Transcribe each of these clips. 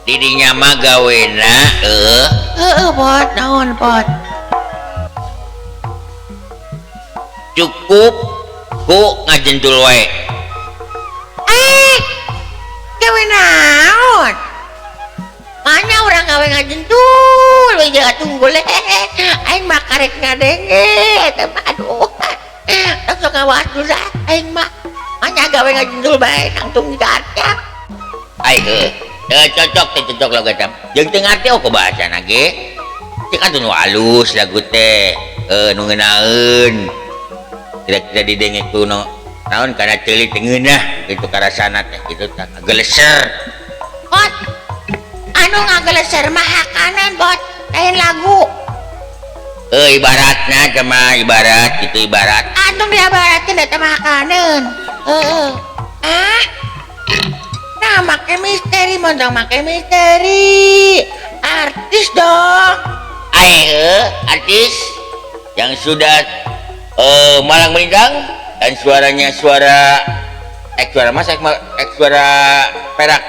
Didinya mah gawena heuh. Heeh, Pot, naon, Pot? Cukup ku ngajentul wae. Eh, gawe naon? Mana urang gawe ngajentul we jeung atuh boleh. Aing mah karek ngadenge eta mah aduh. Langsung ngawas dulu aing mah. Mana gawe ngajentul bae nangtung digarca. Ai heuh. Teu cocok teu cocok lagu eta. Jeung teu ngarti oke bahasana ge. Cek atuh nu alus lagu teh. Heuh nu ngeunaeun. Kira-kira didenge ku nu naon kana ceuli teu ngeunah kitu karasana teh kitu tah ngageleser. Bot. Anu ngageleser mah hakanan, Bot. Lain lagu. Ibaratna teh mah ibarat kitu ibarat. Anu diibaratkeun eta mah hakaneun. Heeh. Ah. Nah, make misteri, montong make misteri. Artis dong. Ai heuh, artis yang sudah malang melintang dan suaranya suara suara mas suara perak.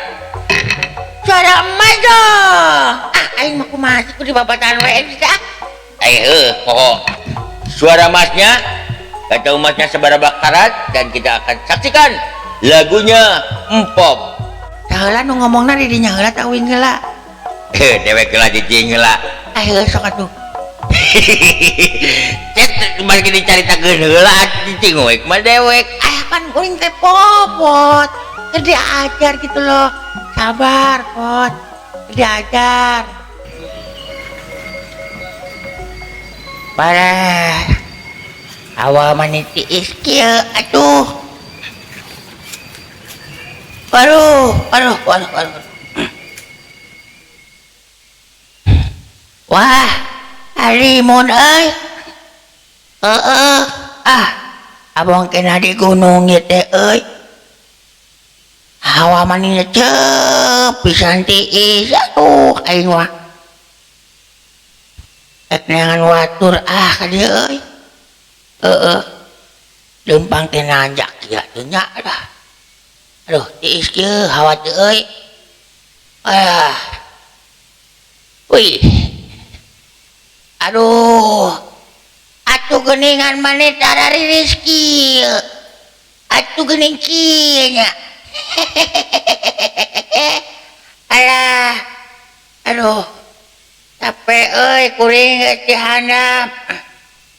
Suara emas dong. Ah, aing mah kumaha sih kudu dibabatan we bisa. Ai heuh, poho. Suara masnya, kata emasnya sabaraha karat dan kita akan saksikan lagunya Empop. Saheula nu ngomongna di dinya heula tah uing heula. Heuh, dewek heula cicing heula. Ah, heuh sok atuh. Cek balik dicaritakeun heula cicing we mah dewek. Ah, pan kuring teh popot. Keur diajar gitu loh. Sabar, Pot. Keur diajar. Parah. Awal mani tiis kieu atuh. Aduh, aduh, aduh, aduh. Wah, harimun euy. Heeh. Ah, abong kena di gunung ieu teh euy. Hawa mani ceup pisan tiis atuh aing mah. Rek neangan watur ah ka dieu euy. Heeh. Leumpang teh nanjak kieu atuh nya lah. Aduh, tiis kieu hawa teh euy. Ah. Wih. Aduh. Atuh geuningan maneh tarariris kieu. Atuh geuning kieu nya. Alah. Aduh. Capek euy kuring geus dihandap.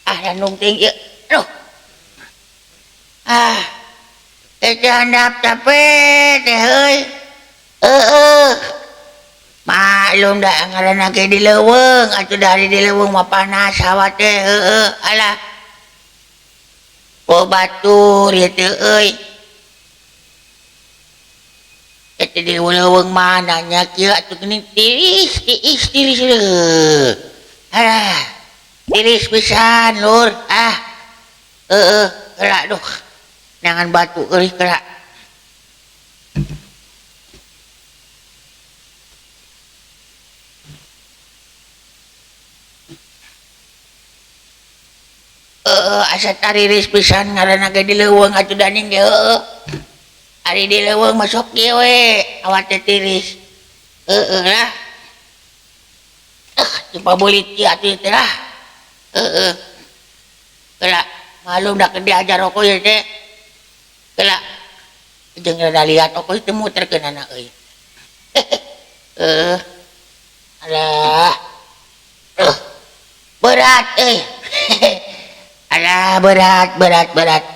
Ah, landung teuing ieu. Aduh. Ah. Teh dihandap capek teh euy. Heeh. Maklum da ngaranna ge di leuweung atuh dari di leuweung mah panas hawa teh heueuh. Alah. Oh batur ieu teh euy. Eta di leuweung mah nanya kieu atuh geuning tiris tiis tiris leuh. Alah. Tiris pisan lur. Ah. Heeh, heula duh. Nangan batu euy heula. Heeh, asa tariris pisan ngaranna ge di leuweung atuh daning ge heueuh. Ari di leuweung mah sok kieu we, awak teh tiris. Heeh lah. Ah, dipabulit kieu atuh teh lah. Heeh. Heula, malum da keur diajar oko ieu teh. Heula. Jeung rada liat oko teh muterkeunana euy. Heeh. Alah. Berat euy. Alah, berat, berat, berat.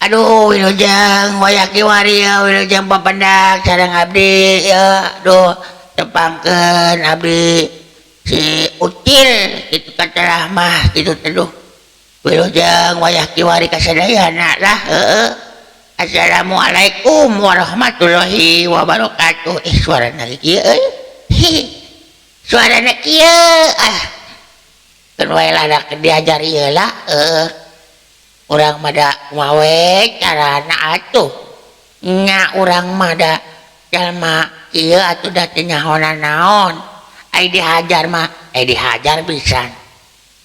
Aduh, wilujeng wayah kiwari ya, wilujeng papendak sareng abdi ya. Aduh, tepangkeun abdi si Ucil kitu kata mah kitu teh duh. Wilujeng wayah kiwari kasadayana lah heueuh. Assalamualaikum warahmatullahi wabarakatuh. Eh, suarana kieu euy. Suarana kieu ah. Keun wae lah da diajar ieu lah heueuh. Urang mah da kumaha we carana atuh. Nya urang mah da jalma kieu atuh da teu nyaho naon. Ai dihajar mah dihajar pisan.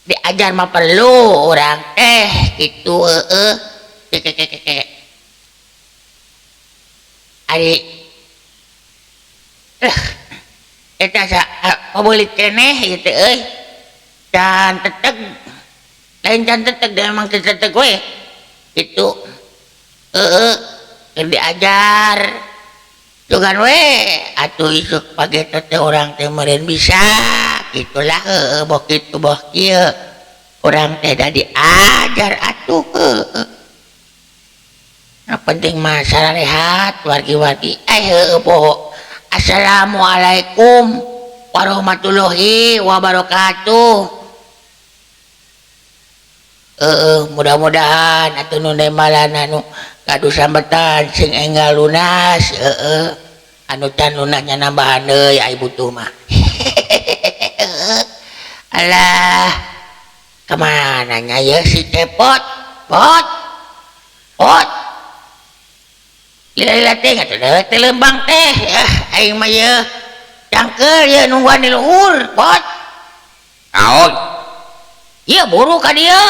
Diajar mah perlu urang teh kitu heueuh. Ari Eta sa pabelit keneh ieu teh euy. Can teteg. Lain can teteg da emang teu teteg we. Kitu. Heeh, keur diajar. Sugan we atuh isuk pageto teh urang teh meureun bisa kitulah heueuh boh kitu boh kieu. Urang teh da diajar atuh heueuh. Nu penting mah sararehat wargi-wargi. Heueuh poho. Assalamualaikum warahmatullahi wabarakatuh. Heeh, mudah-mudahan atuh nu nembalana nu gaduh sambetan sing enggal lunas heeh. Anu can lunasnya nambahan deui ai butuh mah. Alah, kemana nya ye si Cepot? Pot. Pot. Lila-lila teh atuh dewek teh leumpang teh. Aing mah ye cangkeul ye nungguan di luhur, pot. Naon? Ieu buru ka dieu.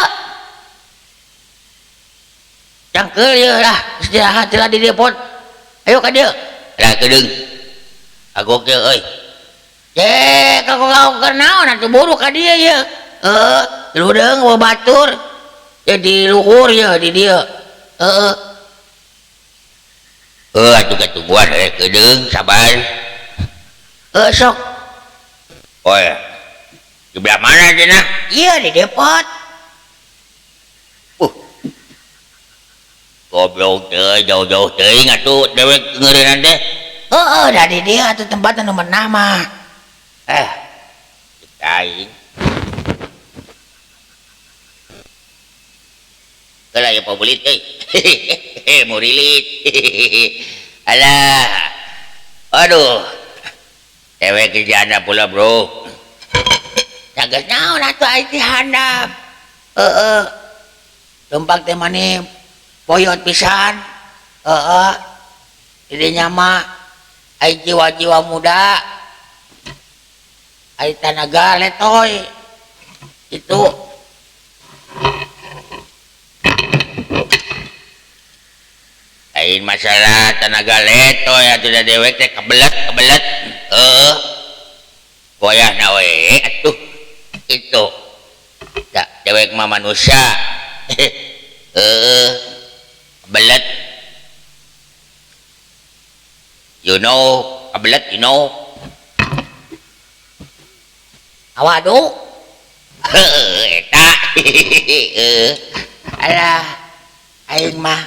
Cangkeul ye lah, istirahat heula di dieu, pot. Ayo ka dieu. Lah geudeung. Agok ye euy. Ye, kagok-kagok naon atuh buru ka dieu ye. Heeh, ludeung batur. Ye di luhur ye di dieu. Heeh. Heuh atuh katungguan rek geudeung sabar. Heuh sok. Oh ya. Di belah mana cenah? Ieu di depot. Goblok teh jauh-jauh teuing atuh dewek ngeureunnan teh. Heeh, da di dieu atuh tempat anu menah mah. Aing. Heula ieu pabelit euy. Murilit. Alah. Aduh. Dewek kerjaan pula, Bro. Cageus naon atuh aing ti handap. Heeh. Leumpang teh mani boyot pisan. Heeh. Didinya mah ai jiwa-jiwa muda. Ai tanaga letoy. Itu. Lain masalah tenaga letoy atuh da dewek teh kebelet-kebelet. Heeh. Goyahna we atuh. Itu. Da dewek mah manusia. Heeh. Kebelet. You know, kebelet you know. Awaduh. Heeh, eta. Alah, aing mah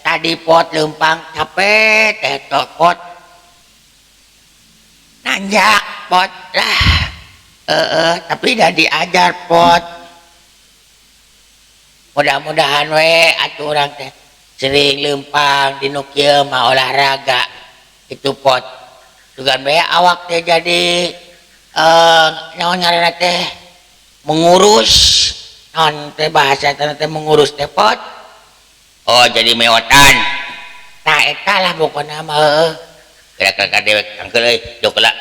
tadi pot leumpang capek teh pot nanjak pot lah. Heeh, tapi dah diajar pot. Mudah-mudahan we atuh urang teh sering leumpang di nu kieu mah olahraga itu pot. Sugan we awak teh jadi naon ngaranna teh mengurus naon teh bahasa teh mengurus teh pot. Oh jadi mewotan. Tah eta lah pokona mah heueuh. Gerak ka dewek tangkeul euy, jok heula.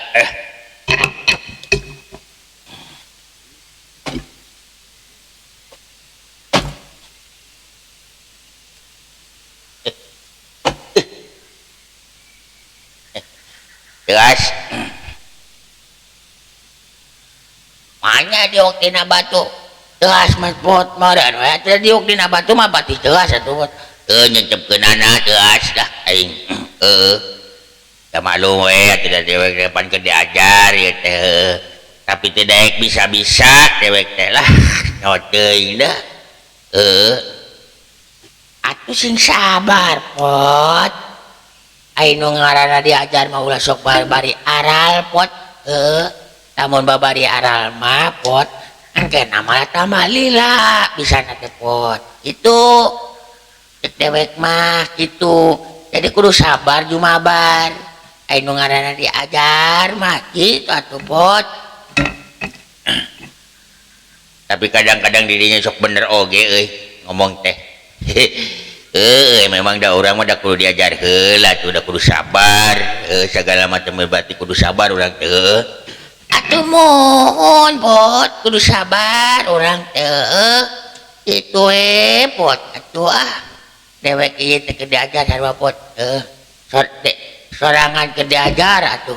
Tegas. Manya diuk dina batu. Tegas mah pot mah da we teh diuk dina batu mah pati tegas atuh pot. Teu nyencepkeunana tegas dah aing. Heeh. Da maklum we atuh da dewek depan keur diajar ieu teh heueuh. Tapi teu daek bisa-bisa dewek teh lah nyaho teuing dah. Heeh. Atuh sing sabar pot. Ai nu ngaranna diajar mah ulah sok bari aral pot. Heeh. Lamun babari aral mah pot engkena malah tambah lila bisa teh pot. Itu dewek mah gitu. Jadi kudu sabar jumabar. Ai nu ngaranna diajar mah kitu atuh pot. Tapi kadang-kadang dirinya sok bener oge euy ngomong teh. Heeh, memang da urang mah da kudu diajar heula tuh da kudu sabar. Segala macam berarti kudu sabar urang teh. Atuh mohon pot kudu sabar urang teh. Kitu we pot atuh ah. Dewek ieu teh keur diajar sarua pot. Sorangan keur diajar atuh.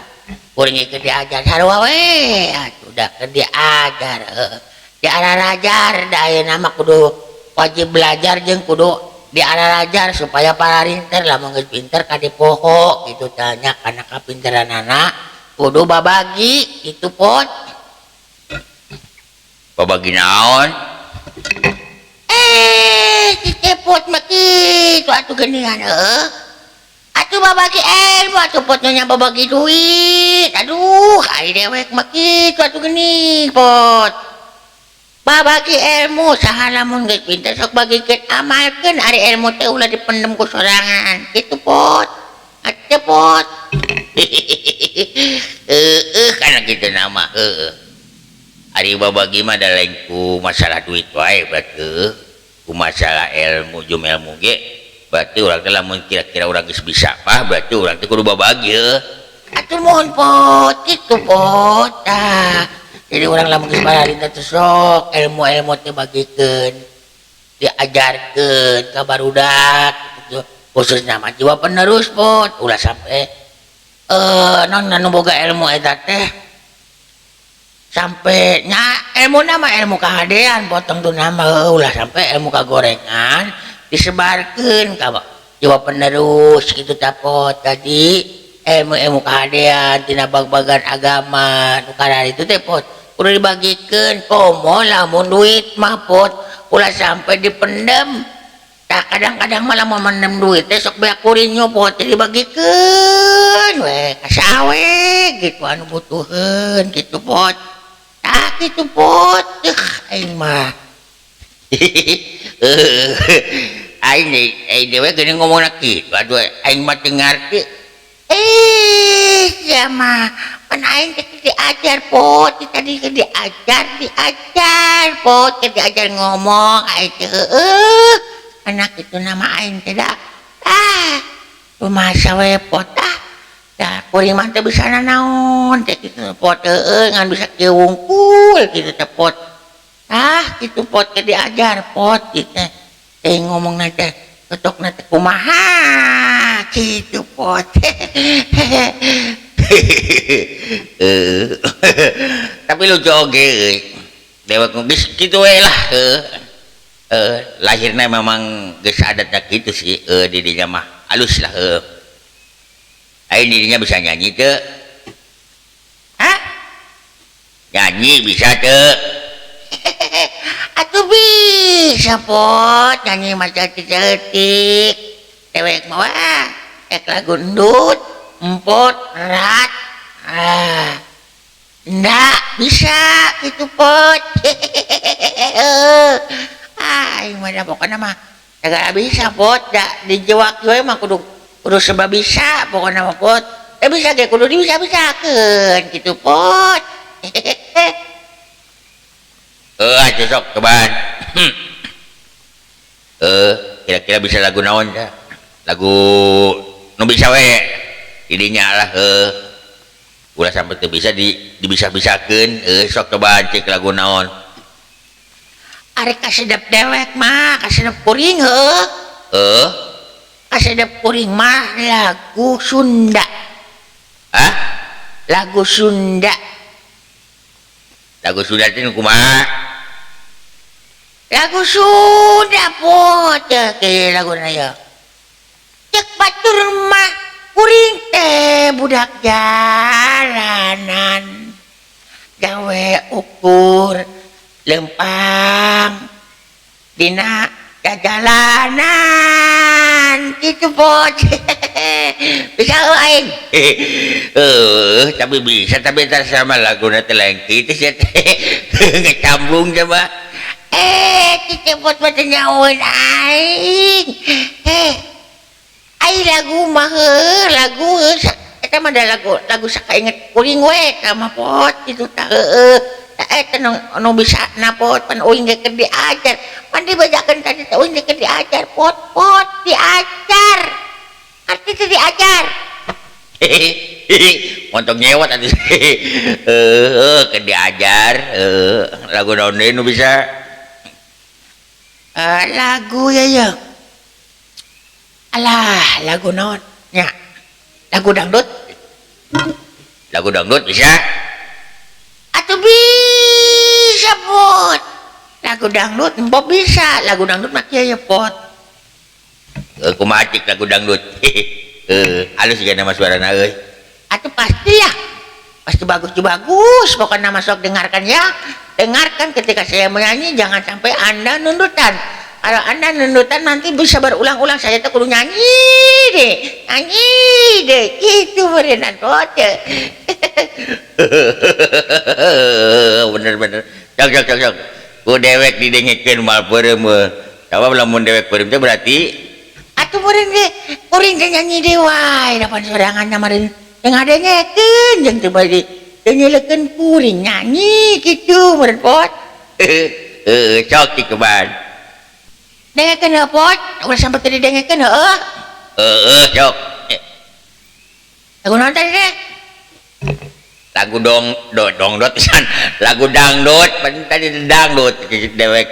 Kuring ge keur diajar sarua we atuh da keur diajar heueuh. Diararajar da ayeuna mah kudu wajib belajar jeung kudu diararajar supaya pararinter lamun geus pinter kadipoho kitu tah nya kana kapinteranana kudu babagi kitu pot. Babagi naon? Si Cepot mah kitu atuh geuningan heueuh. Atuh babagi ilmu atuh pot nya babagi duit. Aduh, ari dewek mah kitu atuh geuning pot. Babagi ilmu saha lamun geus pinter sok bagikeun amalkeun ari ilmu teh ulah dipendem ku sorangan kitu pot. Atuh pot. Heueuh kana kitu nama heueuh. Ari babagi mah da lain ku masalah duit wae berarti ku masalah ilmu jeung ilmu ge berarti urang teh lamun kira-kira urang geus bisa mah berarti urang teh kudu babagi heueuh. Atuh mohon pot kitu pot tah. Jadi urang lamun geus pararinta teh sok ilmu-ilmu teh bagikeun diajarkeun ka barudak gitu. Khususna mah jiwa penerus pot ulah sampe non anu boga ilmu eta teh sampai nya ilmu nama ilmu kahadean potong tuh nama ulah sampai ilmu kagorengan disebarkeun ka jiwa penerus gitu tapot. Tadi ilmu-ilmu kahadean tina bag-bagan agama nu kararitu teh pot kudu dibagikeun komo lamun duit mah pot ulah sampai dipendem. Tah kadang-kadang mah lamun mendem duit teh sok beak kuring nyopot teh dibagikeun we ka saha gitu anu butuheun gitu pot. Tah kitu pot aing mah. Aing dewe geuning ngomongna kitu aduh aing mah teu ngarti. Sia mah pan aing teh diajar pot tadi teh diajar pot teh diajar ngomong aing teh heueuh. Anak itu nama aing teh da. Ah, kumaha we pot ah. Da kuring mah teh bisa nanaon teh kitu pot heueuh ngan bisa kieu wungkul kitu teh pot. Ah, kitu pot teh diajar pot kitu teh. Teh ngomongna teh ketokna teh kumaha kitu pot. Tapi lucu oge euy. Dewek geus kitu we lah heueuh. Lahirna memang geus adatna kitu sih di dinya mah halus lah heueuh. Aing di dinya bisa nyanyi teu? Hah? Nyanyi bisa teu? Atuh bisa pot nyanyi mah saeutik. Dewek mah wah ek lagu endut, empot, rat. Ah. Ndak bisa kitu pot. Aing mah da pokona mah sagala bisa pot da dijewak we mah kudu serba bisa pokona mah pot. Bisa ge kudu dibisa-bisakeun kitu pot. Atuh sok cobaan. Kira-kira bisa lagu naon teh? Lagu nu bisa we didinya lah heueuh. Ulah sampe teu bisa dibisa-bisakeun sok cobaan cek lagu naon. Ari kasedep dewek mah kasedep kuring heueuh. Heueuh. Kasedep kuring mah lagu Sunda. Hah? Lagu Sunda. Lagu Sunda teh nu kumaha? Lagu Sunda pot teh laguna ieu. Cek batur mah kuring teh budak jalanan. Gawe ukur lempang dina jalanan gitu pot. Bisa aing. Tapi bisa tapi entar sama laguna teh lain kitu sia teh. Ngecamblung coba. Kitu pot mah teu nyahoeun aing. Ai lagu mah heueuh lagu eta mah da lagu sakainget kuring we ka mah pot kitu tah heueuh. Eta nu bisa na pot pan uing ge keur diajar. Pan dibejakeun tadi teh uing ge keur diajar pot pot diajar. Arti teh diajar. Montong nyewot atuh. Heueuh keur diajar heueuh lagu naon deui nu bisa? Lagu ya ya. Alah lagu naon nya. Lagu dangdut? Lagu dangdut bisa? Atuh bisa pot. Lagu dangdut empok bisa. Lagu dangdut mah kieu ye pot. Kumaha cik lagu dangdut? Halus juga nama suarana euy. Atuh pasti ya. Pasti bagus bagus. Pokoknya masuk dengarkan ya. Dengarkan ketika saya menyanyi, jangan sampai Anda nundutan. Kalau Anda nundutan nanti bisa berulang-ulang. Saya tuh kudu nyanyi deh. Nyanyi deh. Gitu berenang pot. Bener-bener. Sok sok sok sok. Ku dewek didengekeun mal peureum. Sabab lamun dewek peureum teh berarti atuh meureun ge kuring teh nyanyi deui wae dapan sorangan meureun teu ngadengekeun jeung teu bade teu nyeleukeun kuring nyanyi kitu meureun pot. Heeh, sok cikeban. Dengekeun heuh pot, ulah sampe teu didengekeun heueuh. Heeh, sok. Lagu naon tadi teh? Lagu dong dongdot pisan. Lagu dangdut, pan tadi dangdut dewek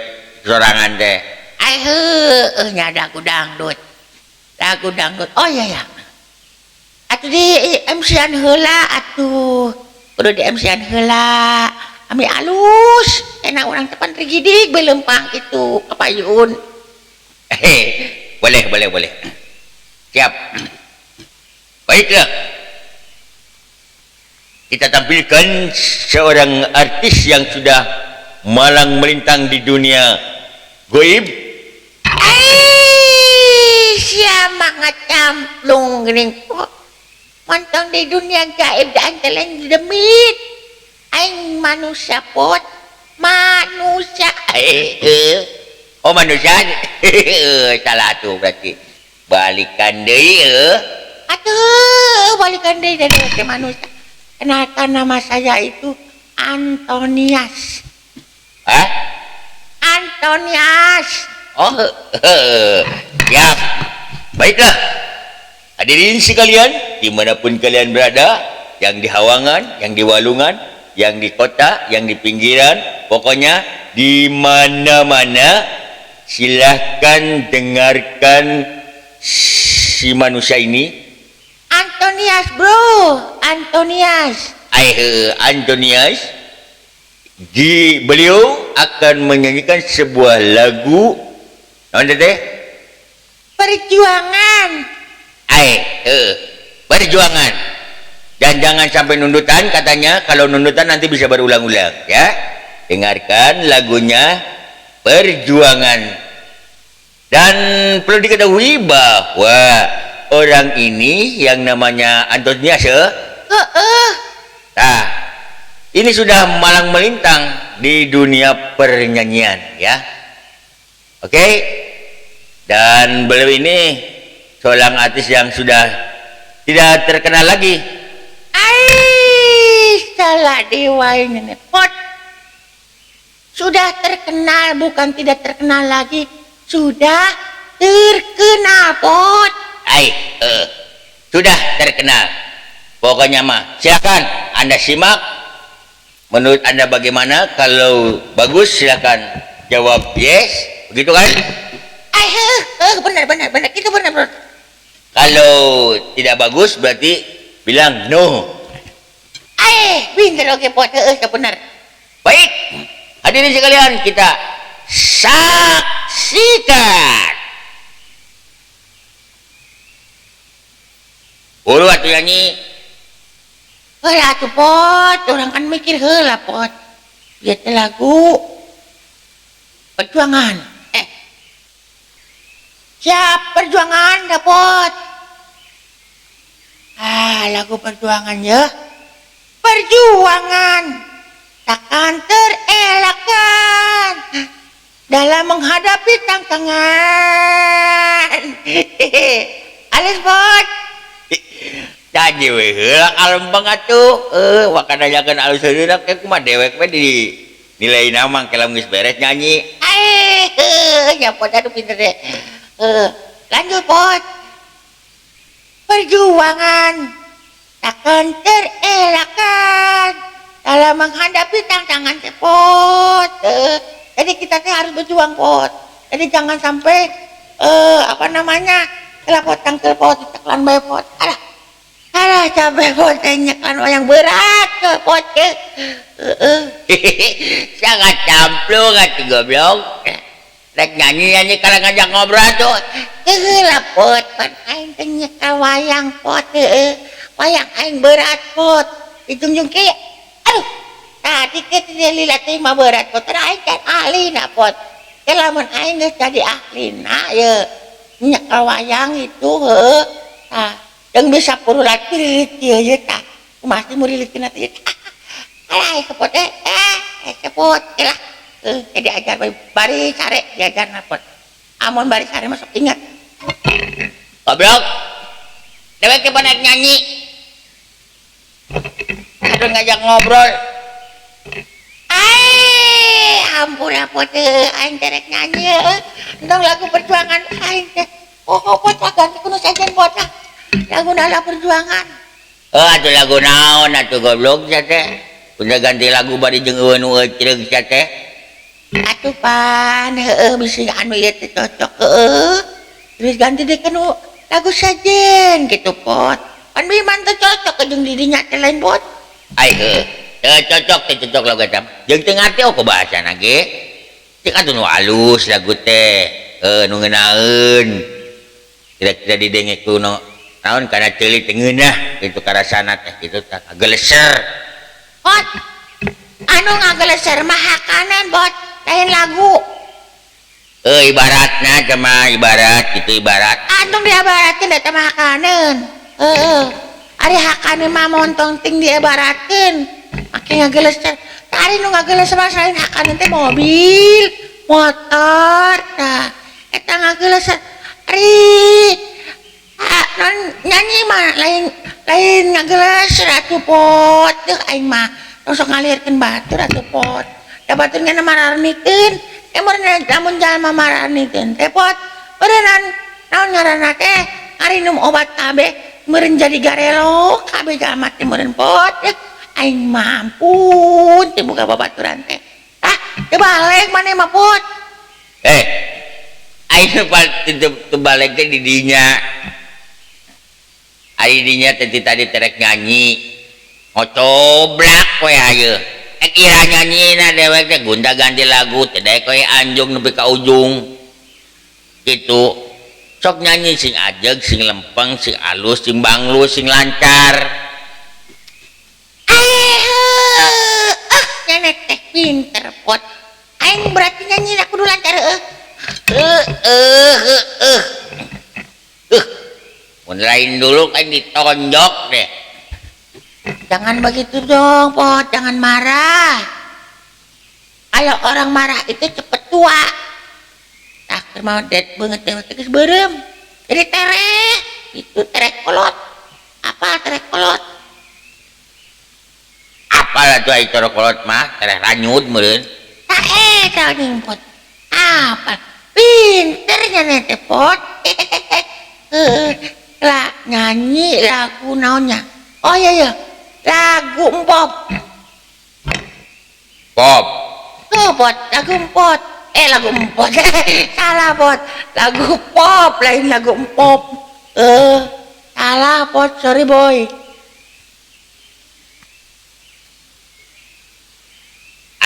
sorangan teh. Ai heueuh nya lagu dangdut. Lagu dangdut. Oh iya ya. Atuh di MC-an heula atuh. Kudu di MC-an heula. Ami alus, enak urang teh pan rigidig bae leumpang kitu kapayun. Boleh, boleh, boleh. Siap. Baiklah. Kita tampilkan seorang artis yang sudah malang melintang di dunia goib. Siapa ngacamplung geuning kok. Montong di dunia gaib dan lain demit. Aing manusia pot. Manusia. Oh manusia. Salah tuh berarti. Balikan deui heuh. Atuh balikan deui dari manusia. Kenalkan nama saya itu Antonias. Hah? Antonias. Oh, siap. Baiklah. Hadirin sekalian, dimanapun kalian berada, yang di Hawangan, yang di Walungan, yang di kota, yang di pinggiran, pokoknya di mana-mana, silahkan dengarkan si manusia ini. Antonias bro, Antonias. Antonias. Di beliau akan menyanyikan sebuah lagu. Naon teh? Perjuangan. Perjuangan. Dan jangan sampai nundutan katanya, kalau nundutan nanti bisa berulang-ulang ya. Dengarkan lagunya Perjuangan. Dan perlu diketahui bahwa orang ini yang namanya Antonias ya. Nah, ini sudah malang melintang di dunia pernyanyian ya. Oke. Dan beliau ini seorang artis yang sudah tidak terkenal lagi. Ai, salah dewa ini pot. Sudah terkenal, bukan tidak terkenal lagi, sudah terkenal pot. Ai, sudah terkenal. Pokoknya mah silakan Anda simak. Menurut Anda bagaimana? Kalau bagus silakan jawab yes, begitu kan? Ai, benar benar benar, itu benar benar. Kalau tidak bagus berarti bilang no. Ai, pinter oke pot, benar. Baik. Hadirin sekalian, kita saksikan. Ulu atuh nyanyi. Heula atuh pot, orang kan mikir heula pot. Ieu teh lagu perjuangan. Siap perjuangan dah pot. Ah, lagu perjuangan ya. Perjuangan takkan terelakkan dalam menghadapi tantangan. Alis pot. Jadi we heula kalempeng atuh. Wakana nanyakeun alus heula ke kumaha dewek we di nilai nama ke lamun geus beres nyanyi. Ya pot aduh pinter deh. Lanjut pot. Perjuangan takkan terelakkan dalam menghadapi tantangan pot. Jadi kita teh harus berjuang pot. Jadi jangan sampai apa namanya kelapot tangkel pot, teklan bae pot. Alah. Alah capek pot nyekan wayang berat ke pot ke. Heeh. Sangat camplung atuh goblok. Rek nyanyi-nyanyi kalau ngajak ngobrol tuh. Heula pot pan aing teh nyekan wayang pot heeh. Wayang aing berat pot. Dijungjung kieu. Aduh. Tadi ke teh lila teh mah berat pot. Aing kan ahlina pot. Teh lamun aing geus jadi ahlina ye. Nyekel wayang itu heeh. Tah, jeung bisa purulat dirilit kieu ye tah. Kumaha sih murilitkeun teh. Alah sepot teh. Sepot lah. Diajar bari sare diajarna pot. Amun bari sare mah sok ingat. Goblok. Dewek teh pernah nyanyi. Aduh ngajak ngobrol. Ai, ampun apa teh aing teh rek nyanyi heuh. Entong lagu perjuangan aing teh. Oh, pot ganti kudu sejen pot lah. Lagu nala perjuangan. Oh, atuh lagu naon atuh goblok sia teh. Udah ganti lagu bari jeung eueun nu ecereug sia teh. Atuh pan heueuh bisi anu ieu teh cocok heueuh. Terus ganti deui kana lagu sejen gitu pot. Pan Biman teh cocok jeung didinya teh lain pot. Ai heueuh. Teu cocok teh cocok lagu eta. Jeung teu ngarti oke bahasana ge. Cek atuh nu alus lagu teh. Heuh nu ngeunaeun. Kira-kira didenge ku nu naon kana ceuli teh ngeunah kitu karasana teh kitu tah geleser. Pot. Anu ngageleser mah hakanan bot, lain lagu. Ibaratna cuma ibarat kitu ibarat. Antung diibaratkeun eta mah hakaneun. Heeh. Ari hakaneun mah montong ting diibaratkeun. Make ngageleser. Ari nu ngageleser mah selain hakaneun teh mobil, motor tah. Eta ngageleser. Ari non nyanyi mah lain lain ngageleser atuh pot. Teu aing mah sok ngalirkeun batur atuh pot. Da batur ngana mararnikeun. Meureun lamun jalma mararnikeun teh pot. Meureunnan naon ngaranna teh ngarinum obat kabeh meureun jadi garelo kabeh jalma teh meureun pot. Aing mah ampun teu boga babaturan teh. Ah, teu balik maneh mah pot. Aing teu balik teh di dinya. Ari dinya teh tadi terek nyanyi. Ngocoblak we hayu. Ira nyanyina dewek teh gonta-ganti lagu teh daek we anjung nepi ka ujung. Kitu. Sok nyanyi sing ajeg, sing lempeng, sing alus, sing banglus, sing lancar. Nenek teh pinter pot. Aing berarti nyanyi kudu lancar heueuh. Mun lain dulu kan ditonjok deh. Jangan begitu dong, Pot. Jangan marah. Kalau orang marah itu cepet tua. Tak mau det banget dewek geus beureum. Jadi tereh, itu tereh kolot. Apa tereh kolot? Apalah tuh ai tereh kolot mah, tereh ranyut meureun. Tah eta ning Pot. Apa? Pinternya teh Pot. Lah nyanyi lagu naonnya? Oh iya iya. Lagu empop. Pop. Tuh pot, lagu empot. Lagu empot. Salah pot. Lagu pop, lain lagu empop. Salah pot, sorry boy.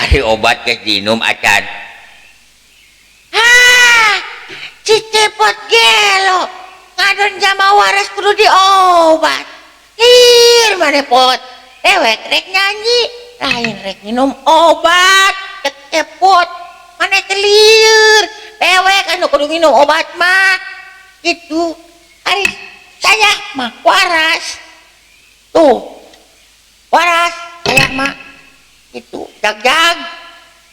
Ari obat geus diinum acan. Hah, cicepot gelo. Ngadon jama waras kudu diobat. Lir mana pot. Dewek rek nyanyi, lain rek minum obat, cepot. Mana telir. Dewek anu kudu minum obat mah. Gitu. Ari saya mah waras. Tuh. Waras saya mah. Gitu. Jag-jag.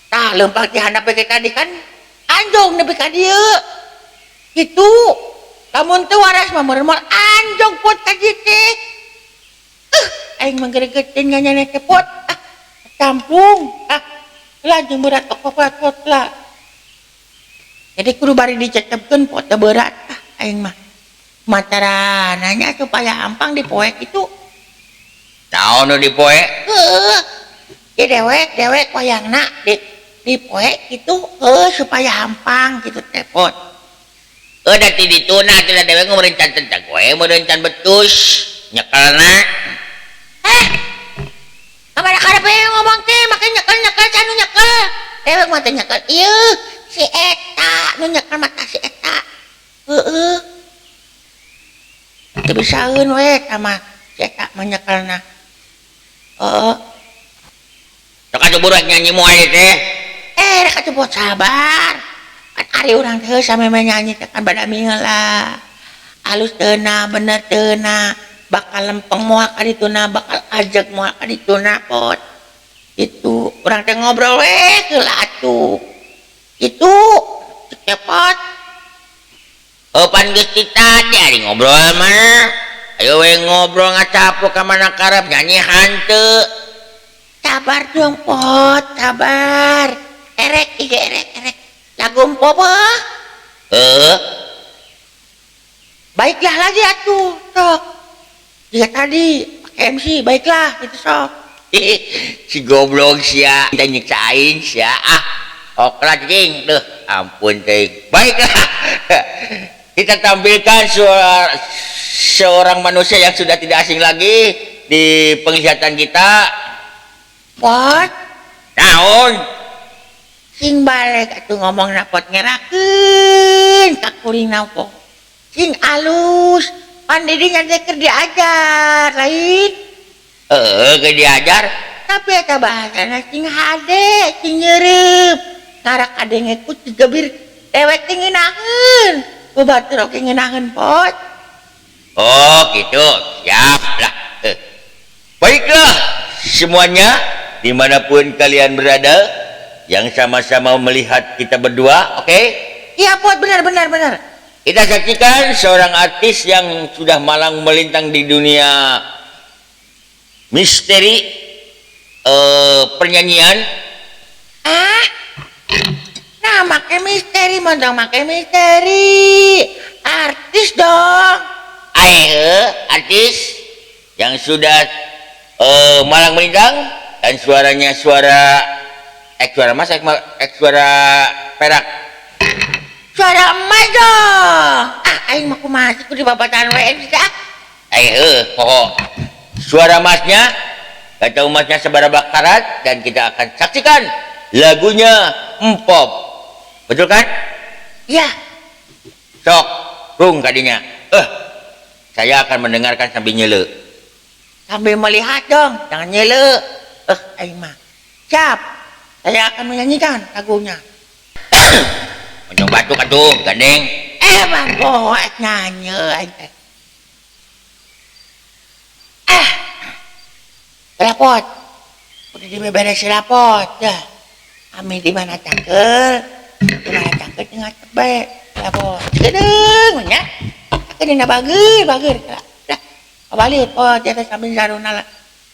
Tah leumpang di handap ge tadi kan anjong nepi ka dieu. Gitu. Lamun teu waras mah meureun moal anjong pot ka dieu teh. Aing mah geregetin nyanyi teh pot. Ah, campung. Ah, lah jeung berat pot pot lah. Jadi kudu bari dicecepkeun pot teh berat. Ah, aing mah. Matara nanya supaya hampang dipoek itu. Naon nu dipoek? Heuh. Di dewek wayangna dipoek gitu supaya hampang gitu teh pot. Da ti dituna teh dewek meureun can teh we meureun can betus. Nyekelna. Kamana karep ngomong teh make nyekel-nyekel can nu nyekel. Dewek mah teh nyekel ieu si eta nu nyekel mah tah si eta. Heeh. Teu bisaeun we eta mah si eta mah nyekelna. Heeh. Sok atuh buruan nyanyi moal teh. Rek atuh buat sabar. Kan ari urang teh sameme nyanyi teh kan bada heula. Alus teu na, bener teu na, bakal lempeng moal ka dituna, bakal ajeg moal ka dituna pot. Itu urang teh ngobrol we heula atuh. Itu cepot. Pan geus ti tadi ari ngobrol mah. Ayo we ngobrol ngacapruk ka mana karep nyanyi hanteu. Sabar dong pot, sabar. Erek ieu erek erek. Lagu empop heuh. Heeh. Baiklah lagi atuh, sok. Jika tadi pakai MC, baiklah gitu sok. Si goblok sia, kita nyiksa aing sia. Ah, oklah cing, duh, ampun teh. Baiklah. Kita tampilkan seorang manusia yang sudah tidak asing lagi di penglihatan kita. Pot, naon? Sing balik atuh ngomong napot ngerakeun ka kuring napo. Sing alus, pan didinya teh keur diajar, lain. Heeh, keur diajar. Tapi eta bahasana sing hade, sing nyereup. Ngarak kadenge ku digebir dewek teh ngeunaheun. Babatur oge ngeunaheun pot. Oh, gitu. Siap lah. Baiklah semuanya dimanapun kalian berada yang sama-sama melihat kita berdua, oke? Okay? Iya, pot, benar benar benar. Kita saksikan seorang artis yang sudah malang melintang di dunia misteri pernyanyian. Ah, nah make misteri, mondong make misteri, artis dong. Artis yang sudah malang melintang dan suaranya suara suara mas, suara perak. Suara emas dong. Ah, aing mah kumaha sih kudu dibabatan we bisa. Poho. Suara masnya, gak tahu masnya seberapa karat dan kita akan saksikan lagunya Empop. Betul kan? Iya. Sok, rung kadinya. Saya akan mendengarkan sambil nyele. Sambil melihat dong, jangan nyele. Aing mah. Siap. Saya akan menyanyikan lagunya. Moncong batuk atuh, gandeng. Bang, poek nyanyi aing teh. Rapot. Udah dibeberes rapot dah. Kami di mana cangkel? Di mana cangkel tengah tebek. Rapot. Kedeung nya. Kedeung bager, bager. Dah. Balik pot di atas sambil saruna lah.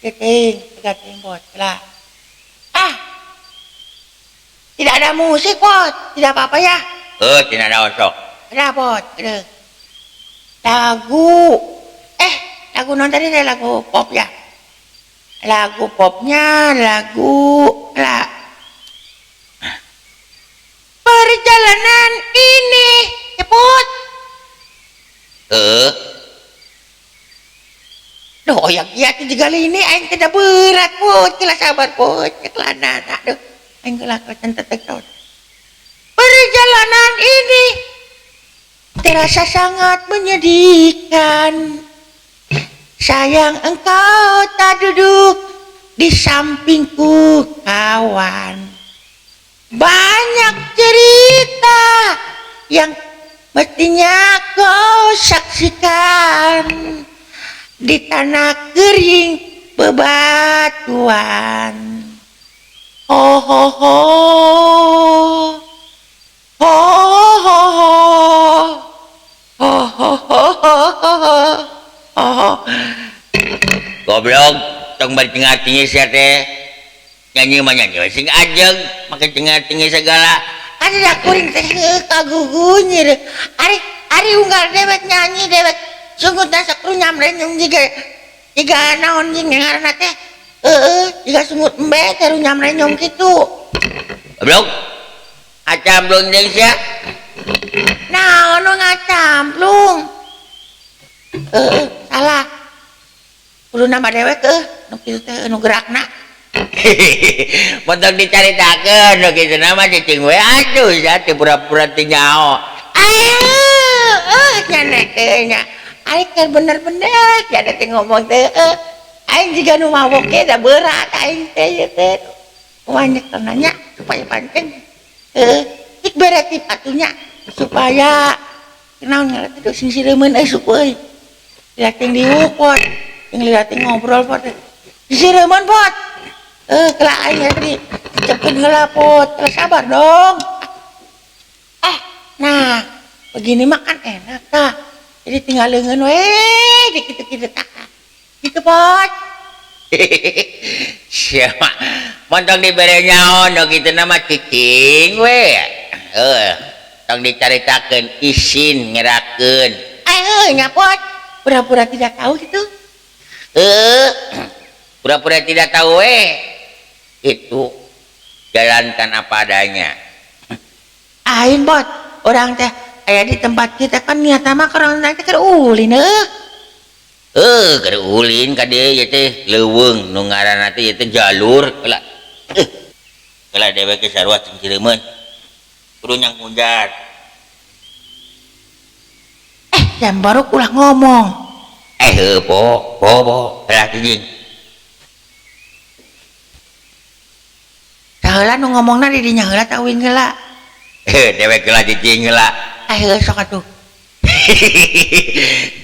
Keting, keting pot lah. Ah. Tidak ada musik, pot. Tidak apa-apa ya? Tidak ada osok. Ada, pot. Lagu. Lagu non tadi saya lagu pop ya. Lagu popnya, lagu lah. Perjalanan ini, cepot. Duh, oyak iya tuh juga ini, aing tidak berat, pot. Kela sabar, pot. Celana, aduh. Aing kelak tetek. Perjalanan ini terasa sangat menyedihkan. Sayang engkau tak duduk di sampingku kawan. Banyak cerita yang mestinya kau saksikan di tanah kering bebatuan. Ho ho ho, ho ho ho, ho ho ho ho ho. Goblok, tong bari cengar-cengir sia teh. Nyanyi mah nyanyi sing ajeg, make cengar-cengir segala. Ari da kuring teh kagugunyir. Ari ari unggal dewek nyanyi dewek. Sungutna sok runyam-renyum jiga jiga naon jeung ngaranna teh. Heeh, jiga sungut embe teh runyam-renyum kitu. Goblok. Acamplung jeung sia. Naon nu ngacamplung? Heeh, salah. Kudu nama dewek nu kitu teh nu gerakna. Mun tong dicaritakeun nu kitu nama cicing we atuh sia teh pura-pura teu nyaho. Ayo nya teh nya. Aing kan bener-bener nya teh ngomong teh aing jiga nu mabok ge da berat aing teh ieu teh. Banyak nanya supaya pancen cik bere tip atunya supaya naon ngaran teh sing sireumeun euy suku euy. Liating diuk pot, jeung liating ngobrol pot. Sireumeun pot. Kela aing tadi cepkeun heula pot, kela sabar dong. Nah, begini mah kan enak tah. Jadi tinggal leungeun we dikitu-kitu tah. Gitu pot. Siapa? Montong dibere nyaho nu kitu nama cicing we. Tong dicaritakeun isin ngerakeun. Nya pot. Pura-pura tidak tahu gitu. Pura-pura tidak tahu we. Itu jalankan apa adanya. Aing pot, orang teh aya di tempat kita kan niat mah orang teh keur ulin heuh. Keur ulin ka dieu ieu teh leuweung nu ngaranna teh ieu teh jalur heula. Heula dewek ge sarua cing cireumeun. Kudu nyangkunjar. Jam baru ulah ngomong. Heuh po, po po, heula cicing. Saheula nu ngomongna di dinya heula tah uing heula. Dewek heula cicing heula. Heuh sok atuh.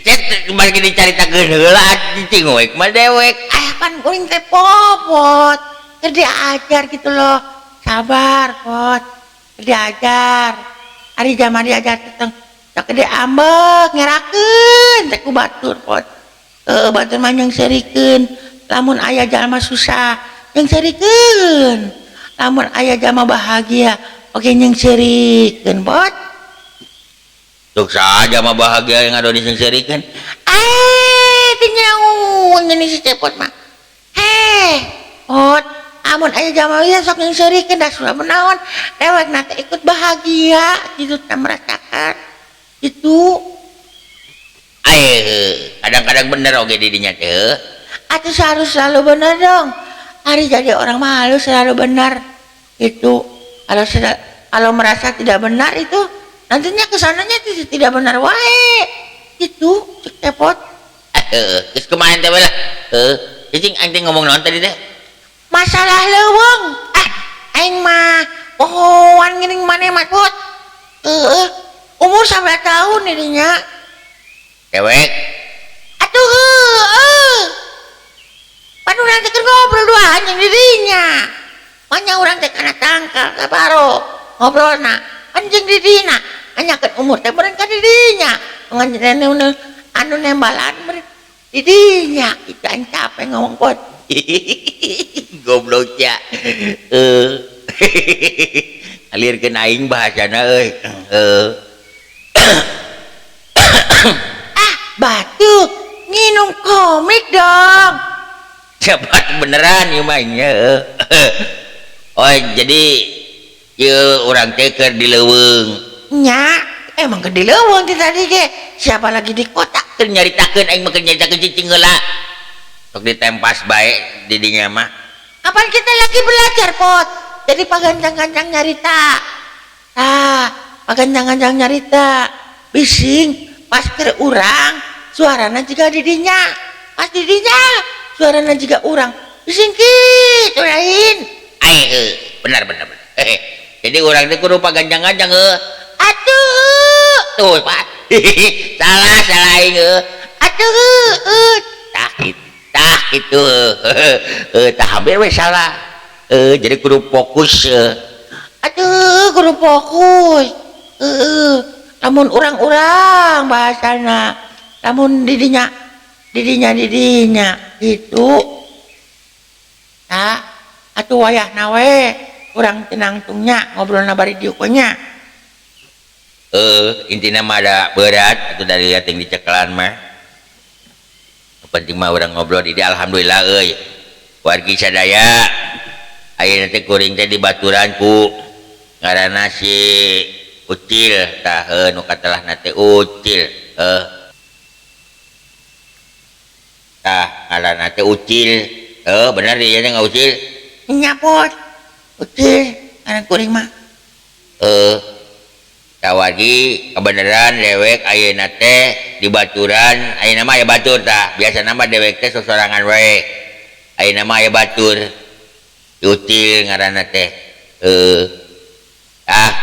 Cet bari dicaritakeun heula cicing we mah dewek. Pan kuring teh popot. Keur diajar gitu loh. Sabar pot. Keur diajar. Ari zaman diajar teh sok gede ambek ngerakeun teh ku batur pot. Batur mah nyeungseurikeun. Lamun aya jalma susah nyeungseurikeun. Lamun aya jalma bahagia oge nyeungseurikeun pot. Sok saja mah bahagia yang ado diseungseurikeun. Teu nyaun geuning si Cepot mah. Pot, amun aya jalma ieu sok nyeungseurikeun da sudah menaon dewekna teh ikut bahagia kitu teh merasakan. Itu kadang-kadang bener oge di dinya teh. Atuh harus selalu bener dong. Ari jadi orang mah harus selalu benar. Itu kalau merasa tidak benar itu nantinya kesananya tidak benar wae. Itu cek Cepot. Geus kumaha teh lah. Cicing aing teh ngomong naon tadi teh? Masalah leuweung. Aing mah pohoan geuning maneh mah pot. Umur 11 tahun ininya. Dewek. Atuh heueuh. Pan urang teh keur ngobrol dua anjing dirinya. Manya urang teh kana tangkal sabaro ngobrolna. Anjing dirinya. Anyakeun umur teh meureun ka dirinya. Ngan anu nembalan meureun dirinya. Itu aing capek ngomong pot. Goblok ya. Alirkeun aing bahasana euy. Batuk nginum komik dong. Cepat beneran ieu mah nya. Oh, jadi ieu urang teh keur di leuweung. Nya, emang keur di leuweung teh tadi ge. Siapa lagi di kota keur nyaritakeun aing mah keur nyaritakeun cicing heula. Sok ditempas bae di dinya mah. Kapan kita lagi belajar, Pot? Jadi pagancang-gancang nyarita. Pagancang-gancang nyarita. Bising pas keur urang suarana jiga didinya. Pas didinya suarana jiga urang. Bising kitu lain. Benar benar benar. Jadi urang teh kudu pagancang-gancang heuh. Atuh. Tuh, Pak. Salah salah aing heuh. Atuh heuh. Tah kitu. Tah kitu. Tah hampir we salah. Jadi kudu fokus. Atuh kudu fokus. Lamun urang-urang bahasana, lamun didinya didinya didinya gitu. Tah atuh wayahna we urang tenangtungnya ngobrolna bari dieu nya. Intina mah ada berat atuh dari lihat yang dicekelan mah. Penting mah urang ngobrol di dieu alhamdulillah euy. Wargi sadaya ayeuna teh kuring teh dibaturan ku ngaranna si Ucil tah nu katelahna teh Ucil. Tah ngaranna teh Ucil. Heuh bener ieu teh Ucil. Nya Pot. Ucil ngaran kuring mah. Heuh. Tawagi kebenaran dewek ayeuna teh di baturan, ayeuna mah aya batur tah. Biasana mah dewek teh sosorangan we. Ayeuna mah aya batur. Ucil ngaranna teh. Heuh. Ah,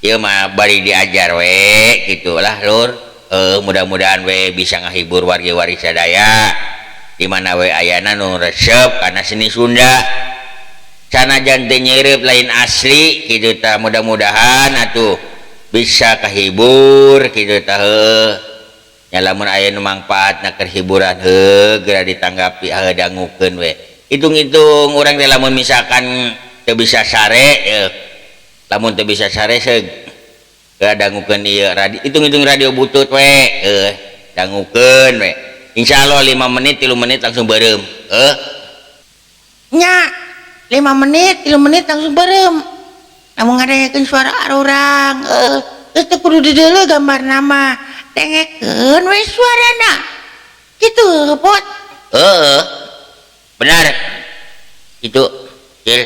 ieu mah bari diajar we gitulah lur. Mudah-mudahan we bisa ngahibur wargi-wargi sadaya di mana we ayana nu resep kana seni Sunda. Sanajan teu nyireup lain asli kitu tah, mudah-mudahan atuh bisa kahibur kitu tah heuh. Nya lamun aya nu mangpaatna keur hiburan heuh geura ditanggapi heuh dangukeun we. Hitung-hitung urang teh lamun misalkan teu bisa sare lamun teu bisa sare seug geura dangukeun ieu radio, hitung-hitung radio butut we heuh dangukeun we. Insyaallah 5 menit 3 menit langsung beureum heuh. Nya 5 menit 3 menit langsung beureum. Lamun ngadengekeun suara arurang heuh geus teu kudu dideuleu gambarna mah, dengekeun we suarana. Kitu Pot. Heeh. Benar. Itu Cil.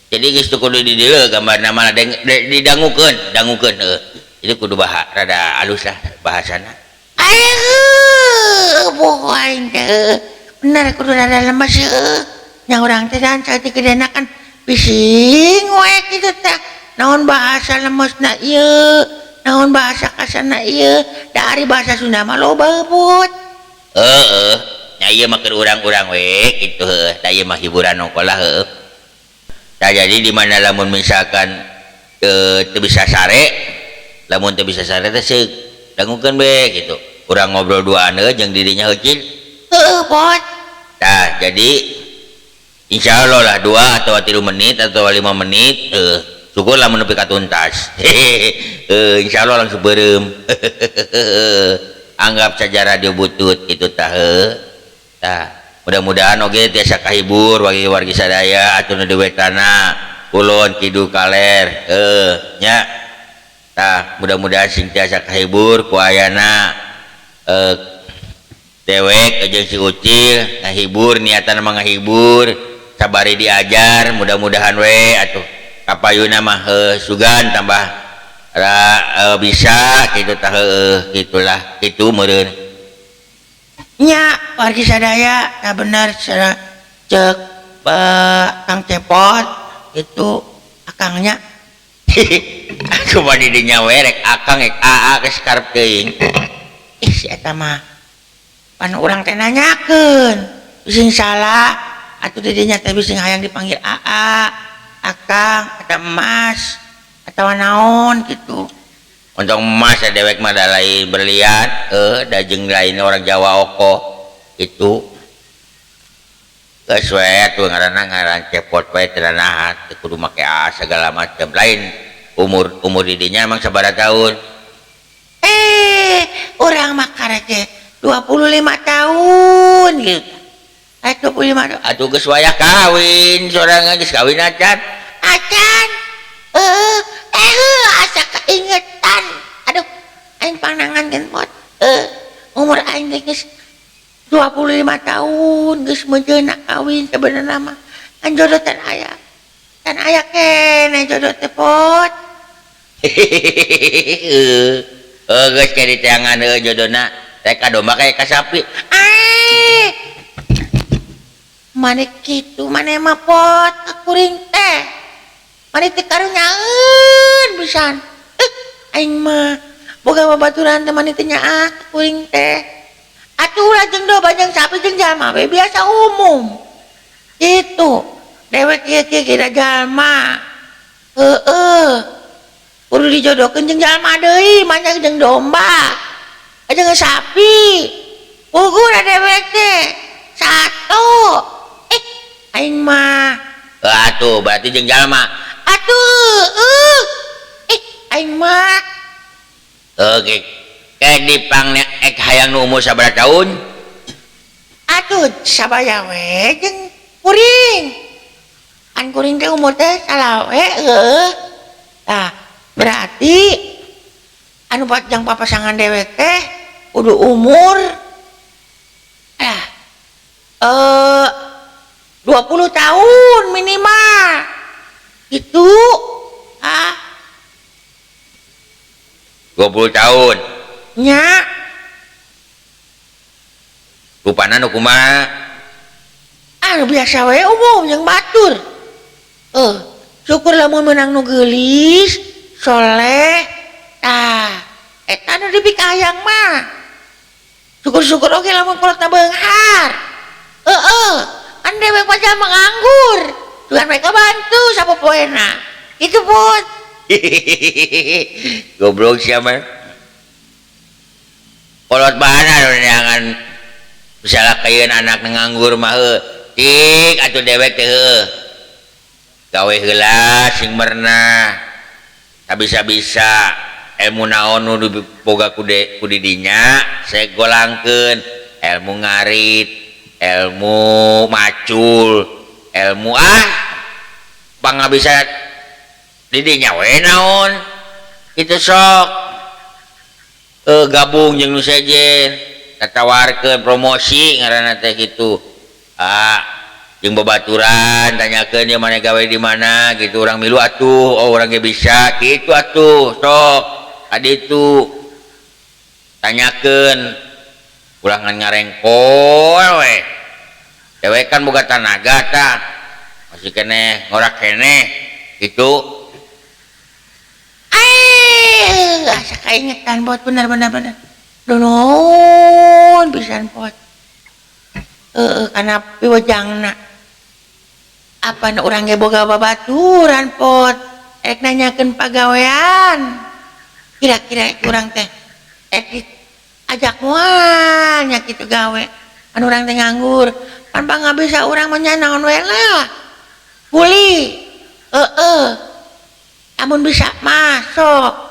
Jadi geus teu kudu dideuleu gambarna mah, didangukeun, dangukeun heuh. Itu kudu rada alus lah bahasana. Aduh, bohong aing teh. Bener kudu rada lemes heuh. Nya urang teh dan saeutik gedena kan bising we kitu teh. Naon bahasa lemesna ieu, naon bahasa kasarna ieu, da ari bahasa Sunda mah loba Put. Heeh, nya ieu mah keur urang-urang we kitu heuh. Da ieu mah hiburan ongkoh lah heuh. Nah, jadi di mana lamun misalkan teu bisa sare, lamun teu bisa sare teh seug dangukeun we kitu. Urang ngobrol duaan heuh jeung dirinya heuh Cil. Heuh Pot. Tah, jadi insyaallah lah 2 atau 3 menit atau 5 menit syukur lamun nepi ka tuntas. Insyaallah langsung beureum. Anggap saja radio butut kitu tah heuh. Tah, mudah-mudahan oge tiasa kahibur wargi-wargi sadaya atuh nu di wetana, kulon kidul kaler heuh nya. Tah, mudah-mudahan sing tiasa kahibur ku ayana dewek jeung si Ucil ngahibur, niatan mah ngahibur sabari diajar, mudah-mudahan we atuh kapayuna mah heuh sugan tambah bisa kitu tah heuh gitulah kitu meureun. Nya wargi sadaya tah bener cenah ceuk Kang Cepot itu akangnya. Aku mah di dinya we rek akang rek aa geus karep teuing. Ih si eta mah pan urang teh nanyakeun bising salah atuh di dinya teh bising hayang dipanggil aa, akang, atau emas atawa naon gitu. Untung emas ya dewek mah da lain berlian da jeung lain orang Jawa oko itu. Geus we atuh ngaranna ngaran Cepot we teu nanahan teu kudu make a segala macam. Lain umur di dinya emang sabaraha tahun? Urang mah karek ge 25 tahun gitu. 25 tahun. Atuh geus wayah kawin sorangan geus kawin acan. Acan. Asa keingetan. Aduh, aing panangan gen Pot. Umur aing teh geus 25 tahun geus meunjeuna kawin sebenarna mah. Kan jodoh teh aya. Can aya keneh jodoh teh Pot. Geus ke diteangan heuh jodona. Rek ka domba kayak ka sapi. Mane kitu mane mah Pot ka kuring teh. Mane teh karunyaeun pisan. Aing mah boga babaturan teh mane teh nyaah ka kuring teh. Atuh ulah jeung domba jeung sapi jeung jalma we biasa umum. Kitu. Dewek ieu kieu ge da jalma. Heueuh. Kudu dijodohkeun jeung jalma deui, manya jeung domba. Jeung sapi. Puguh da dewek teh. Satu. Aing mah. Atuh berarti jeung jalma. Atuh, aing mah. Oke. Kayak dipangnya ek hayang nu umur sabaraha tahun? Atuh sabaya we jeung kuring. Kan kuring teh umur teh salawe heueuh. Tah, berarti anu jang papasangan dewek teh kudu umur 20 tahun minimal. Itu ah 20 tahun. Nya. Rupana nu kumaha? Ah biasa we umum jeung batur. Syukur lamun meunang nu geulis, soleh. Tah, eta nu dipikayang mah. Syukur-syukur oge lamun kolotna beunghar. Heeh, kan dewek mah jalma nganggur. Tuhan mereka bantu sapopoena. Itu pun. Goblok sia mah. Kolot mana nu neangan misalnya kayeun anak nganggur mah heuh. Cik atuh dewek teh heuh. Gawe heula sing merenah. Sabisa-bisa ilmu naon nu diboga ku di dinya segolangkeun ilmu ngarit, ilmu macul, ilmu ah pangabisa di dinya we naon. Kitu sok gabung jeung nu sejen, tatawarkeun promosi ngaranna teh kitu. Ah jeung babaturan tanyakeun ieu maneh gawe di mana gitu urang milu atuh, oh urang ge bisa kitu atuh sok aditu tanyakeun ulah ngan ngarengkol we. Dewek kan boga tanaga tah masih keneh ngorak keneh gitu. Asa kaingetan bot bener bener bener. Nuhun pisan pot. Kana piwejangna. Apa nu urang ge boga babaturan pot. Rek nanyakeun pagawean. Kira-kira urang teh rek ajak moal nya kitu gawe. Anu urang teh nganggur. Pan pangabisa urang mah nya naon we lah. Kuli. Heeh. Amun bisa masuk.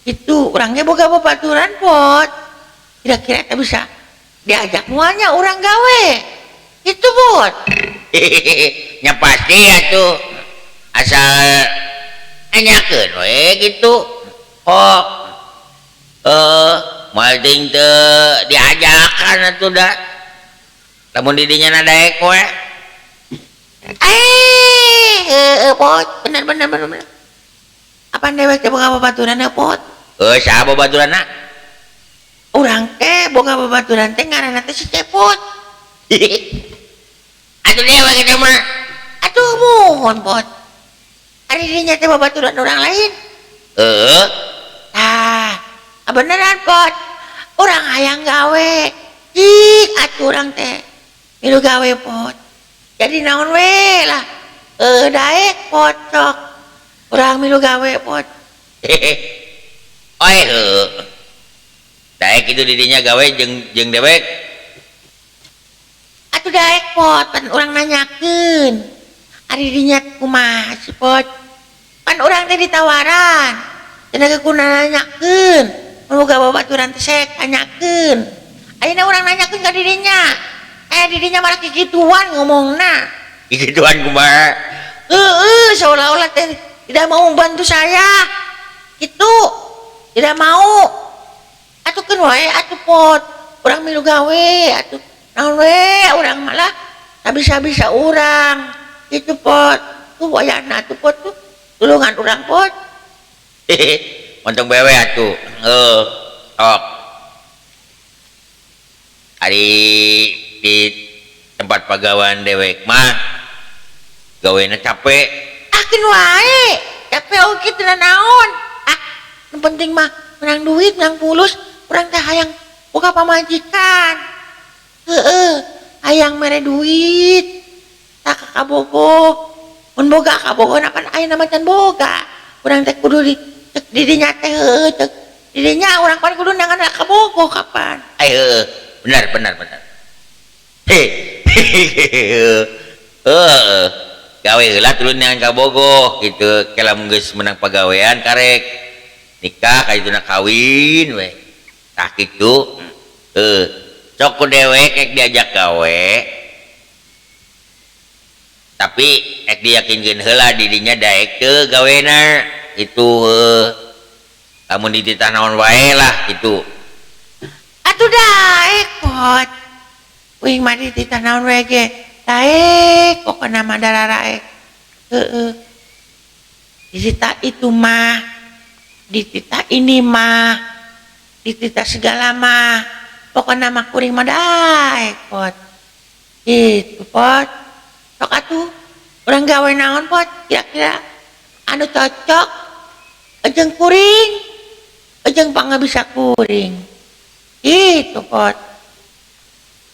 Itu orangnya boga babaturan pot. Kira-kira tak bisa diajak muanya orang gawe. Itu bot. Nya pasti atuh. Asal nanyakeun we gitu. Oh. Moal ting teu diajakan atuh da. Lamun di dinya nadaek we. Pot, bener bener bener bener. Apaan dewek teh boga babaturan pot? Saha babaturanna? Urang teh boga babaturan teh ngaranna teh si Cepot. Atuh dewek eta mah. Atuh muhun pot. Ari dinya teh babaturan urang lain. Heeh. Tah, beneran pot. Urang hayang gawe. Cik atuh urang teh milu gawe pot. Jadi naon we lah. Daek pot sok. Urang milu gawe pot. Oe heuh. Daek itu didinya gawe jeung jeung dewek. Atuh daek pot, pan urang nanyakeun. Ari dinya kumaha si pot? Pan urang teh ditawaran. Cenah ge kuna nanyakeun. Mun boga babaturan teh sek tanyakeun. Ayeuna urang nanyakeun ka didinya. Didinya malah kikituan ngomongna. Kikituan kumaha? Heeh, seolah-olah teh tidak mau membantu saya. Gitu. Tidak mau. Atuh keun wae atuh pot. Urang milu gawe atuh. Naon we urang malah bisa-bisa urang. Gitu pot. Tuh wayahna atuh pot tuh. Tulungan urang pot. Montong bewe atuh. Heuh. Sok. Ari di tempat pagawean dewek mah gawena capek. Ah keun wae. Capek oge teu naon. Ah, nu penting mah menang duit, menang fulus, urang teh hayang boga pamajikan. Heeh, hayang mere duit. Tah ka kabogoh. Mun boga kabogoh pan ayeuna mah can boga. Urang teh kudu di cek didinya teh heueuh cek didinya urang pan kudu nangan kabogoh kapan. Ai heueuh, benar benar benar. Heeh. Gawe heula turun neangan kabogoh gitu. Ke lamun geus menang pagawean karek nikah ka dituna kawin we. Tah kitu. Heuh, sok ku dewek ek diajak gawe. Tapi ek diyakinkeun heula didinya daek teu gawena itu heuh. Lamun dititah naon wae lah gitu. Atuh daek pot. Uing mah dititah naon we ge. Daek pokona mah dararaek. Heeh. Dititah itu mah, dititah ini mah, dititah segala mah. Pokona mah kuring mah daek pot. Gitu pot. Sok atuh urang gawe naon pot kira-kira anu cocok jeung kuring jeung pangabisa kuring. Itu pot.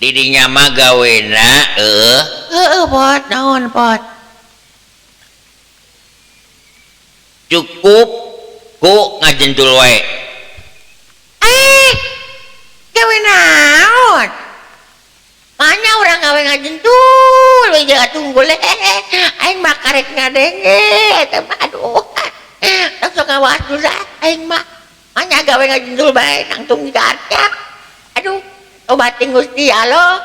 Didinya mah gawena heueuh. Heueuh pot naon pot. Cukup ku ngajentul wae. Eh, gawe naon? Mana urang gawe ngajentul we jeung tunggul. Aing mah karek ngadenge eta mah aduh. Langsung ngawas dulu aing mah. Mana gawe ngajentul bae nangtung digarca. Aduh, obatin Gusti Allah.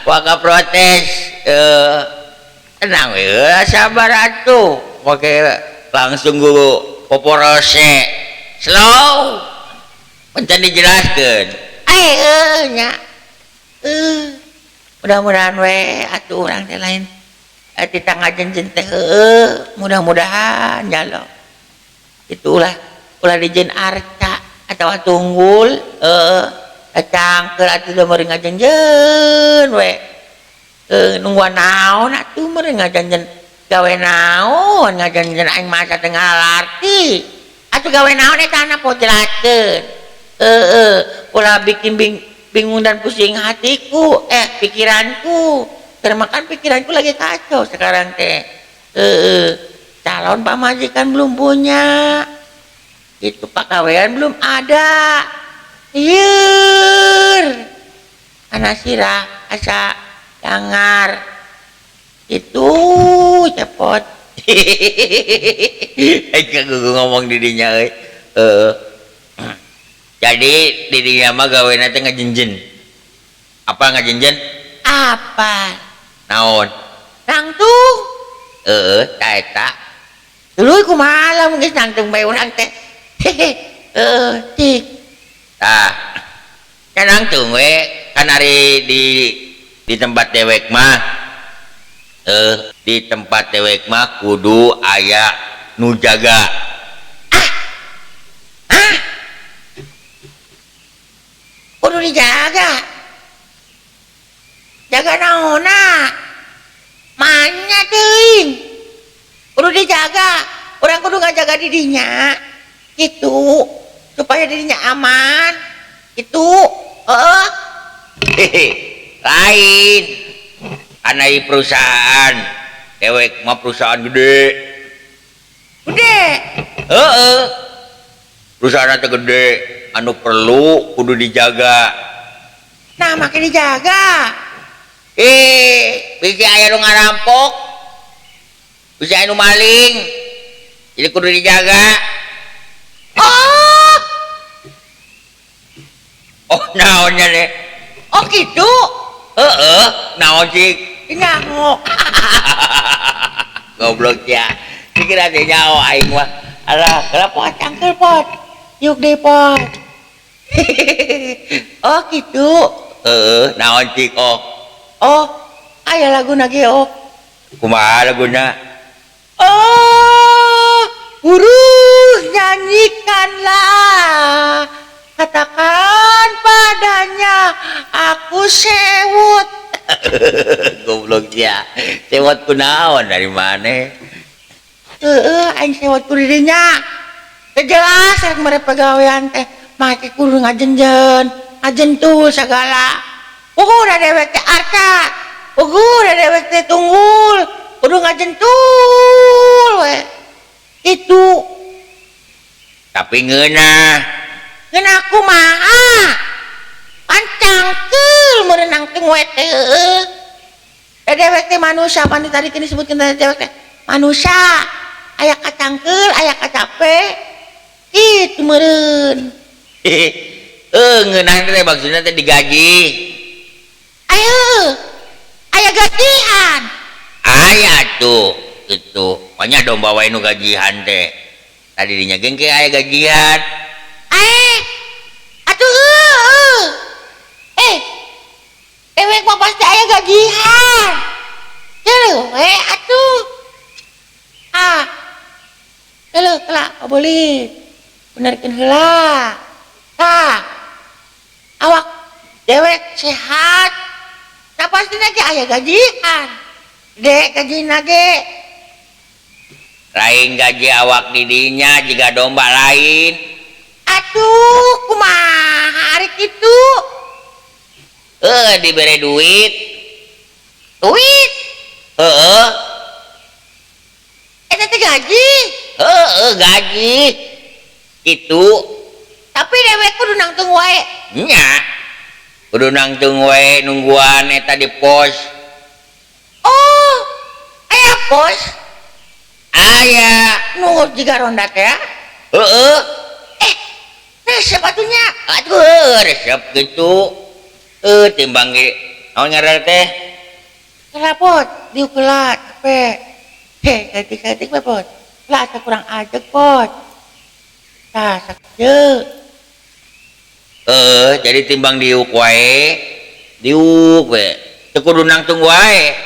Waka protes tenang we sabar atuh. Make langsung gua poporose. Slow. Encan dijelaskeun. Nya. Mudah-mudahan we atuh urang teh lain tita ngajenjen teh heueuh, mudah-mudahan ya Allah. Itulah ulah dijen arca atawa tunggul heeh cangkeul atuh da meureun ngajenjen we. Nungguan naon atuh meureun ngajenjen gawe naon ngajenjen aing mah asa teu ngalarti. Atuh gawe naon eta na poe jelaskeun. Heeh, ulah bikin bingung dan pusing hatiku, pikiranku. Karena kan pikiranku lagi kacau sekarang teh. Calon pamajikan belum punya. Itu pakawean belum ada. Lieur. Anak sirah asa dangar. Itu cepot. Aing ngomong didinya euy. Jadi didinya mah gawena teh ngajenjen. Apa ngajenjen? Apa? Naon? Nangtung. Heeh, ta eta. Dulu kumaha lamun geus nangtung bae urang teh. Heeh, cik. Tah. Kan nangtung we kan ari di tempat dewek mah. Di tempat dewek mah kudu aya nu jaga. Ah. Ah. Kudu dijaga. Jaga naonna? Manya teuing. Kudu dijaga. Urang kudu ngajaga didinya. Gitu. Supaya dirinya aman. Gitu. Heeh. Lain. Anai perusahaan. Dewek mah perusahaan gede. Gede. Heeh. Perusahaan teh gede, anu perlu kudu dijaga. Nah, make dijaga. Bisa aya nu ngarampok. Bisa aya nu maling. Jadi kudu dijaga. Oh. Oh, naonnya deh. Oh, gitu. Heeh, naon sih? Nyaho. Goblok ya. Dikira teh nyaho aing mah. Alah, pot cangkel pot. Yuk deh pot. Oh, gitu. Heeh, naon cik oh. Oh, aya laguna ge oh. Kumaha laguna? Oh, buruh nyanyikanlah. Katakan padanya aku sewot. Goblok ya. Sewot kunaon dari mana? Heeh, aing sewot ku dirinya. Teu jelas rek mere pagawean teh, make kudu ngajenjen, ngajentul sagala. Puguh da dewek teh arca. Puguh da dewek teh tunggul, kudu ngajentul we. Itu. Tapi ngeunah. Ngeunah kumaha? Pan cangkeul meureun nangtung we teh heueuh. Da dewek teh manusia, pan tadi teh disebutkeun da dewek teh manusia. Aya kacangkeul, aya kacape. Itu meureun. Ngeunah teh maksudna teh digaji. Ayo. Aya gajian. Aya tuh gitu. Banyak domba wae nu gajihan teh. Tadi dinya gengke aya gajian. Atuh heueuh. gajihan. Geuleuh we atuh. Ah. Geuleuh heula pabeuli. Benerkeun heula. Tah. Awak dewek sehat. Tah pastina ge aya gajihan. Gede gajina ge. Lain gaji awak didinya jiga domba lain. Atuh kumaha ari kitu? Dibere duit. Duit? Heeh. Eta teh gaji? Heeh, gaji. Kitu. Tapi dewek kudu nangtung wae. Nya. Kudu nangtung wae nungguan eta di pos. Oh, aya pos? Aya. Nunggu jiga ronda teh ya? Heeh. Resep atunya. Aduh, resep gitu. Timbang ge naon ngaranna teh? Rapot, diuk heula capek. Heh, saeutik-saeutik we pot. Lah asa kurang ajeg pot. Tah, sakieu. Jadi timbang diuk wae, diuk we. Teu kudu nangtung wae.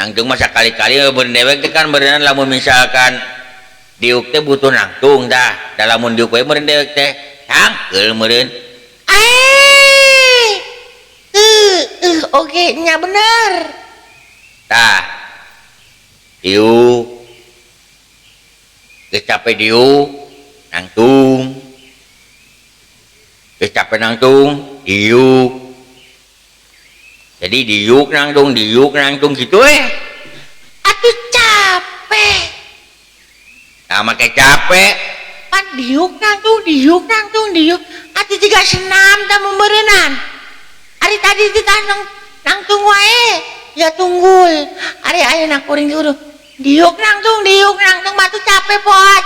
Nangtung mah sakali-kali beun dewek teh kan beureunan lamun misalkan diuk teh butuh nangtung tah. Da lamun diuk wae meureun dewek teh tangkeul meureun. Oke, nya bener. Tah. Diuk. Geus capek diuk, nangtung. Geus capek nangtung, diuk. Jadi diuk nangtung gitu eh. Atuh capek. Nah, make capek. Pan diuk nangtung, diuk nangtung, diuk. Atuh jiga senam tah meureunan. Ari tadi ditanong nangtung wae, ya tunggul. Ari ayeuna kuring diurut. Diuk nangtung mah tuh capek pot.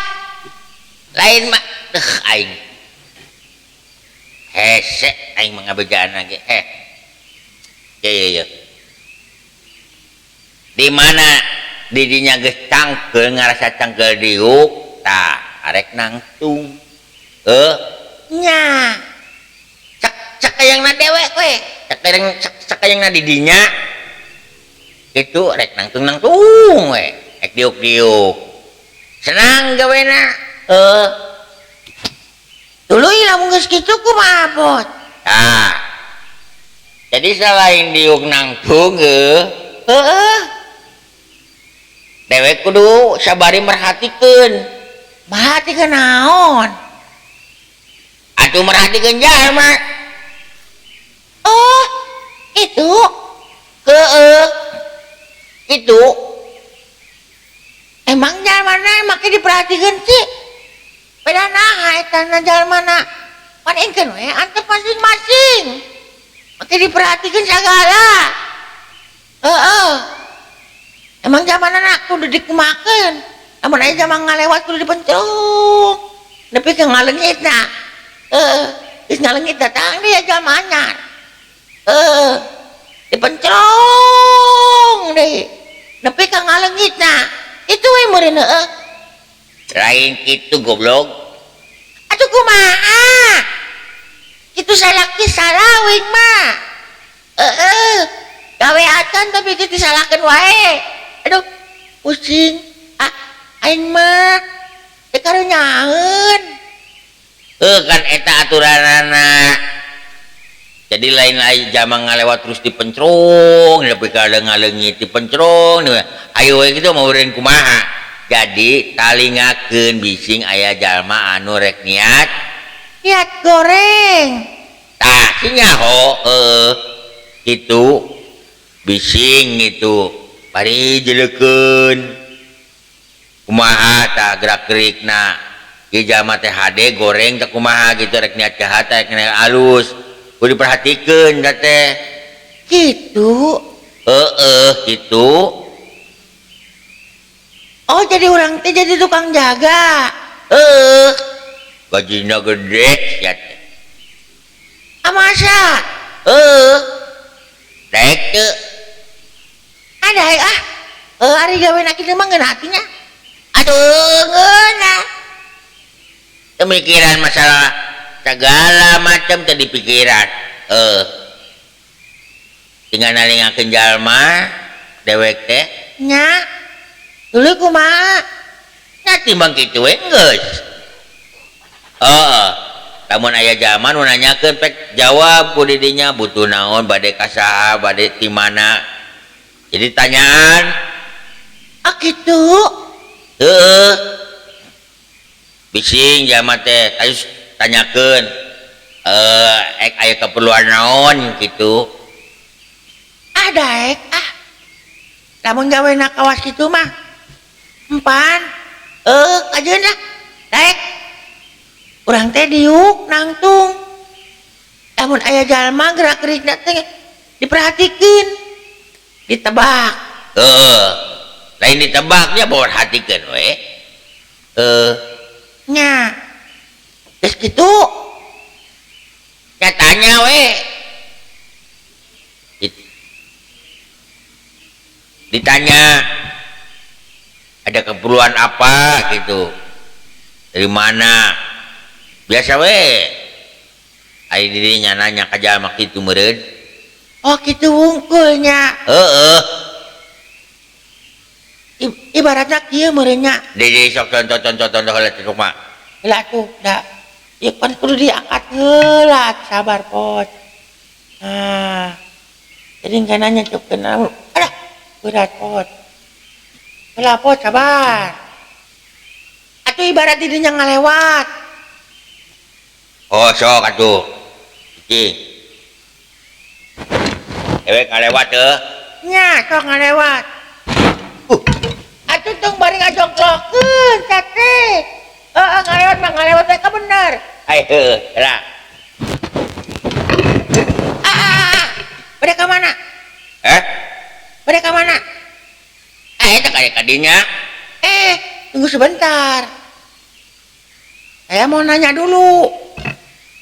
Lain mah teuh aing. Hese aing mah ngabejaan ge. Ya. Di mana didinya geus cangkeul ngarasa cangkeul diuk, tah arek nangtung. Nya. Cek hayangna dewek we. Cek hayangna didinya. Kitu rek nangtung-nangtung we. Rek diuk-diuk. Senang gawena. Tuluy lamun geus kitu kumaha pot? Tah. Jadi selain diuk nangtung heeh. Dewek kudu sabari merhatikeun. Merhatikeun naon? Atuh merhatikeun jalma. Oh, itu. Heeh. Itu. Emang jalmana make diperhatikeun sih? Beda naha eta na jalmana. Pan engkeun we antep masing-masing. Make diperhatikeun sagala. Heeh. Emang zamanna kudu dikumakeun. Lamun aya zaman ngalewat kudu dipencrung. Nepi ka ngaleungitna. Heeh, geus ngaleungit datang deui jalma anyar. Heeh. Dipencrung deui. Nepi ka ngaleungitna. Itu we meureun heueuh. Lain kitu goblok. Atuh kumaha? Kitu salaki salah wing mah. Heeh. Gawe acan tapi kitu disalahkeun wae. Aduh, pusing. Ah, aing mah teu karunyaeun. Kan eta aturanana. Jadi lain-lain zaman ngalewat terus dipencrung, nepi ka ngaleungit dipencrung. Ayo we kitu meureun kumaha. Jadi talingakeun bising aya jalma anu rek niat niat goreng. Tah, si nyaho heueuh. Kitu bising gitu. Bari jeleukeun. Kumaha tah gerak-gerikna. Ieu jalma teh hade goreng teh kumaha gitu rek niat jahat rek niat alus. Kudu diperhatikeun da teh. Kitu. Heeh, kitu. Oh, jadi urang teh jadi tukang jaga. Heeh. Gajina gede sia teh. Ah, masa? Heeh. Daek teu. Ah, daek ah. Ari gawe na kitu mah ngeunah atuh nya. Aduh, ngeunah. Pemikiran masalah segala macam teh dipikiran. Tinggal nalingakeun jalma dewek teh nya. Tuluy kumaha? Nya timbang kitu we geus. Heeh. Lamun aya jalma nu nanyakeun pek jawab ku didinya butuh naon, bade ka saha, bade ti mana. Jadi tanyaan. Ah kitu. Heeh. Bising jalma teh ayo tanyakeun ek aya keperluan naon kitu. Ah daek ah. Lamun gawena kawas kitu mah empan kajeun lah daek. Urang teh diuk nangtung. Lamun aya jalma gerak-gerikna teh diperhatikeun. Ditebak. Heeh. Lain ditebaknya perhatikeun we. Heeh. Nya. Geus kitu. Nya tanya we. Ditanya ada keperluan apa gitu. Dari mana? Biasa we. Ai dirinya nanya ka jalma kitu meureun. Oh kitu wungkulnya. Heeh. Ibaratnya kieu meureun nya. Di sok contoh-contoh heula teh kumaha. Heula tuh da. Ieu pan kudu diangkat heula, sabar pot. Nah. Jadi engke nanya cuk kenal. Alah, berat pot. Heula pot sabar. Atuh ibarat dirinya ngalewat. Oh sok atuh. Iki. Dewek ngalewat teu? Nya, sok ngalewat. Atuh tong bari ngajongklokeun sate. Heeh, ngalewat mah ngalewat teh ka bener. Ai heueuh, heula. Ah. Bade ka mana? Eh? Bade ka mana? Ah, eta ka dinya. Tunggu sebentar. Saya mau nanya dulu.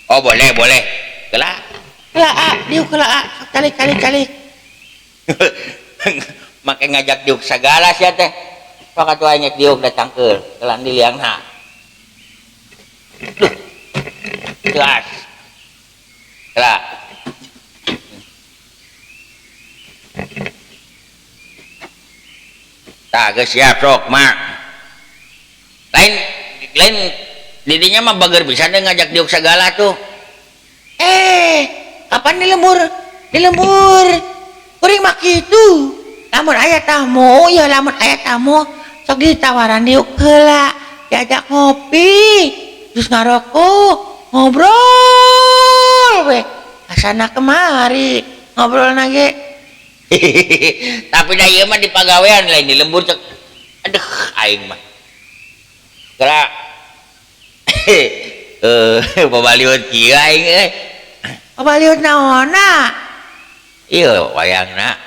Oh, boleh, boleh. Heula. Heula, ah, diuk heula, ah. Calik, calik, calik. Make ngajak diuk sagala sia teh. Sok atuh aing diuk datangkeun, kelan di liangna. Duh. Jelas. Heula. Tah geus siap sok, Mak. Lain lain didinya mah bager pisan teh ngajak diuk sagala tuh. Kapan di lembur? Di lembur. Kuring mah kitu. Lamun aya tamu, ya lamun aya tamu sok ditawaran diuk heula, diajak ngopi, terus ngarokok, ngobrol we. Asana kemari ngobrolna ge. Tapi da ieu mah di pagawean lain di lembur cek. Aduh, aing mah. Geura. Babaliut kieu aing euy. Babaliut naonna? Ieu wayangna.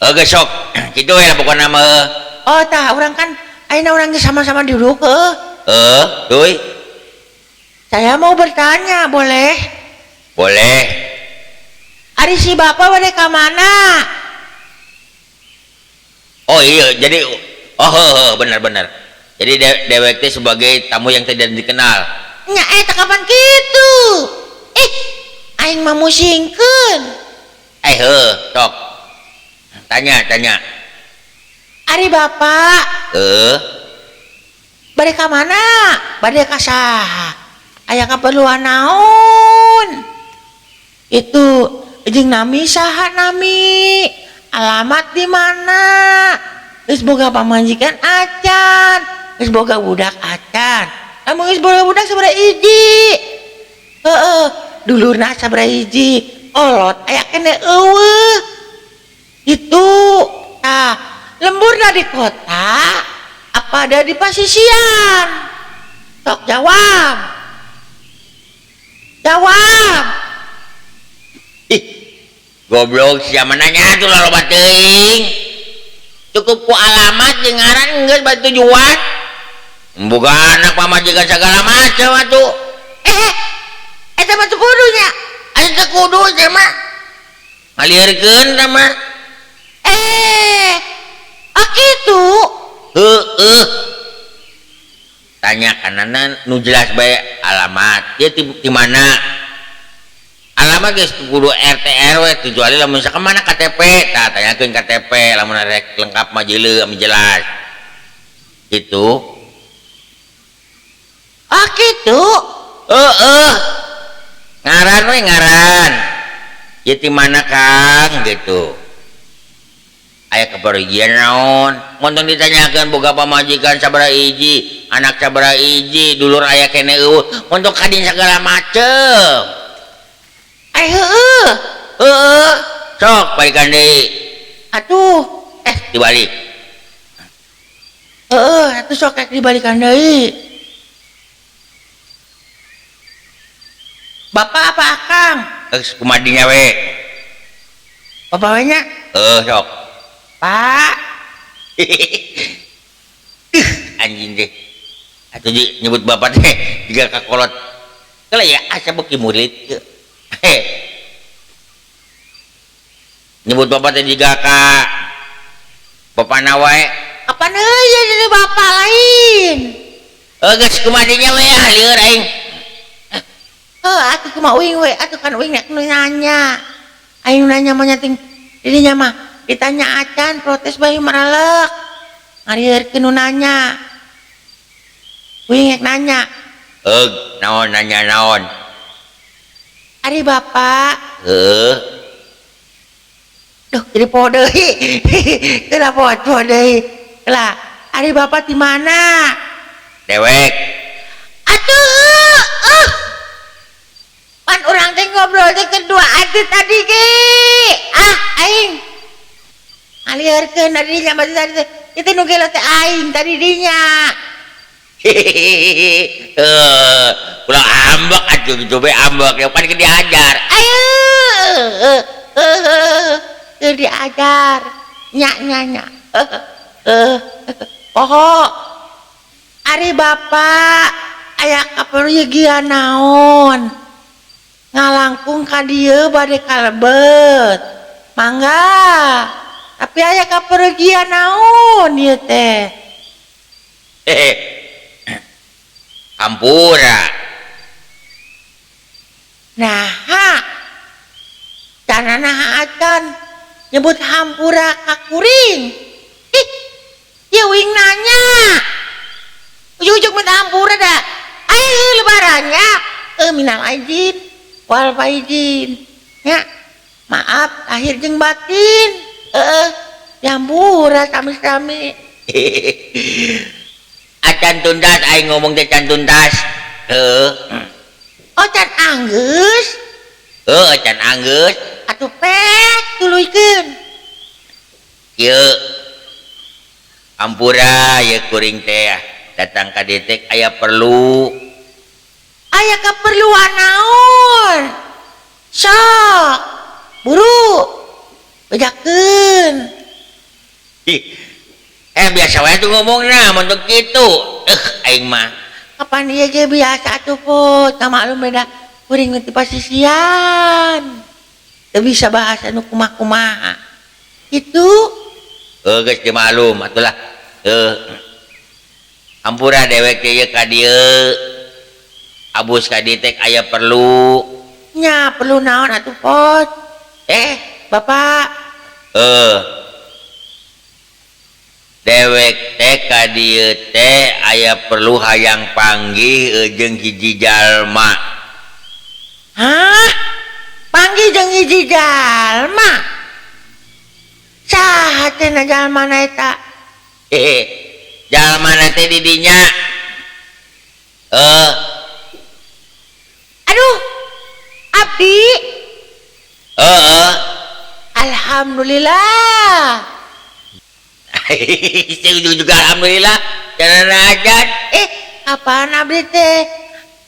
Geus sok, kitu we lah pokona mah. Oh tah urang kan ayeuna urang geus sama-sama duduk heuh. Heeh, duy. Saya mau bertanya, boleh? Boleh. Ari si bapak bade ka mana? Oh iya, jadi oh heuh, benar-benar. Jadi dewek teh sebagai tamu yang tidak dikenal. Nya eta kapan kitu? Aing mah musingkeun. Heuh, sok. Tanya, tanya. Ari bapak. Heeh. Bade ka mana? Bade ka saha? Aya kaperluan naon? Itu jeung nami saha nami? Alamat di mana? Geus boga pamajikan acan, geus boga budak acan. Lamun geus boga budak sabaraha hiji? Heeh, dulurna sabaraha hiji? Kolot aya keneh eueuh. Itu tah lemburna di kota apa ada di pasisian? Sok jawab. Jawab. Ih, goblok sia nanya tuh loba teuing. Cukup ku alamat jeung ngaran geus bade tujuan. Boga anak pamajikan sagala macam atuh. Eta mah teu kudu nya. Aya teu kudu teh mah. Ngalieurkeun teh mah. Ah kitu. Heeh. Tanya kanana nu jelas bae alamat. Ieu ti mana? Alamat geus kudu RT RW kecuali lamun misalkan mana KTP tah tanyakeun KTP lamun rek lengkap mah jeuleu jelas. Gitu. Ah gitu. Heeh. Ngaran we ngaran. Ieu ti mana Kang gitu. Aya kepergian naon? Mun tong ditanyakeun boga pamajikan sabaraha hiji, anak sabaraha hiji, dulur aya keneh eueuh, mun tong kadin sagala macem. Ai heueuh. Heueuh. Sok balikan deui. Atuh, dibalik. Heeh, atuh sok rek dibalikan deui. Bapak apa Akang? Geus kumaha dinya we? Bapak we nya? Heuh, sok. Pak. Anjing deh. Atuh nyebut bapak teh jiga kakolot. Keula ya asa beuki murid. Nyebut bapak teh jiga ka bapana wae. Kapan euy jadi bapak lain? Heuh geus kumaha dinya we ah lieur aing. Heuh atuh kumaha uing we atuh kan uing nu nanya. Aing nanya mah nya ting didinya mah ditanya acan protes bae maralek. Ngarieurkeun nu nanya. Uing rek nanya. Heug, naon nanya naon? Ari bapak. Heuh. Duh, jadi poho deui. Teu poho deui. Lah, ari bapak di mana? Dewek. Atuh, Pan urang teh ngobrol teh kedua atuh tadi ge. Ah, aing. Ngalieurkeun tadi nya tadi teh. Itu nu gelo teh aing tadi dinya. Heeh, ulah ambek atuh kitu bae ambek ya pan keur diajar. Ayo. Keur diajar. Nya nya nya. Poho. Ari bapak aya kapergian naon? Ngalangkung ka dieu bade kalebet. Mangga. Tapi aya kapergian naon ieu teh? Hampura. Naha. Cana naha acan nyebut hampura ka kuring. Ih, ieu uing nanya. Ujug-ujug minta hampura da. Ayo lebarannya. Minal aidin wal faizin. Nya, maaf lahir jeung batin. Heeh, hampura sami-sami. Acan tuntas aing ngomong teh can tuntas. Heuh. Oh can anggeus? Heuh, can anggeus. Atuh pek tuluykeun. Kieu. Hampura ye kuring teh datang ka dieu teh aya perlu. Aya kaperluan naon? Sok. Buru. Bejakeun. Biasa wae tuh ngomongna mun teu kitu. Aing mah. Kapan ieu ge biasa atuh Put, maklum beda kuring teh pasisian. Teu bisa bahasa nu kumaha-kumaha. Kitu. Heuh geus dimaklum atulah. Heuh. Hampura dewek teh ieu ka dieu. Abus ka dieu teh aya perlu. Nya perlu naon atuh Put? Bapak. Heuh. Dewek teh ka dieu teh aya perlu hayang panggih jeung hiji jalma. Hah? Panggih jeung hiji jalma? Saha cenah jalmana eta? Jalmana teh di dinya. Aduh. Abdi. Heeh. Alhamdulillah. Juga alhamdulillah jalan aja. Apaan abdi teh?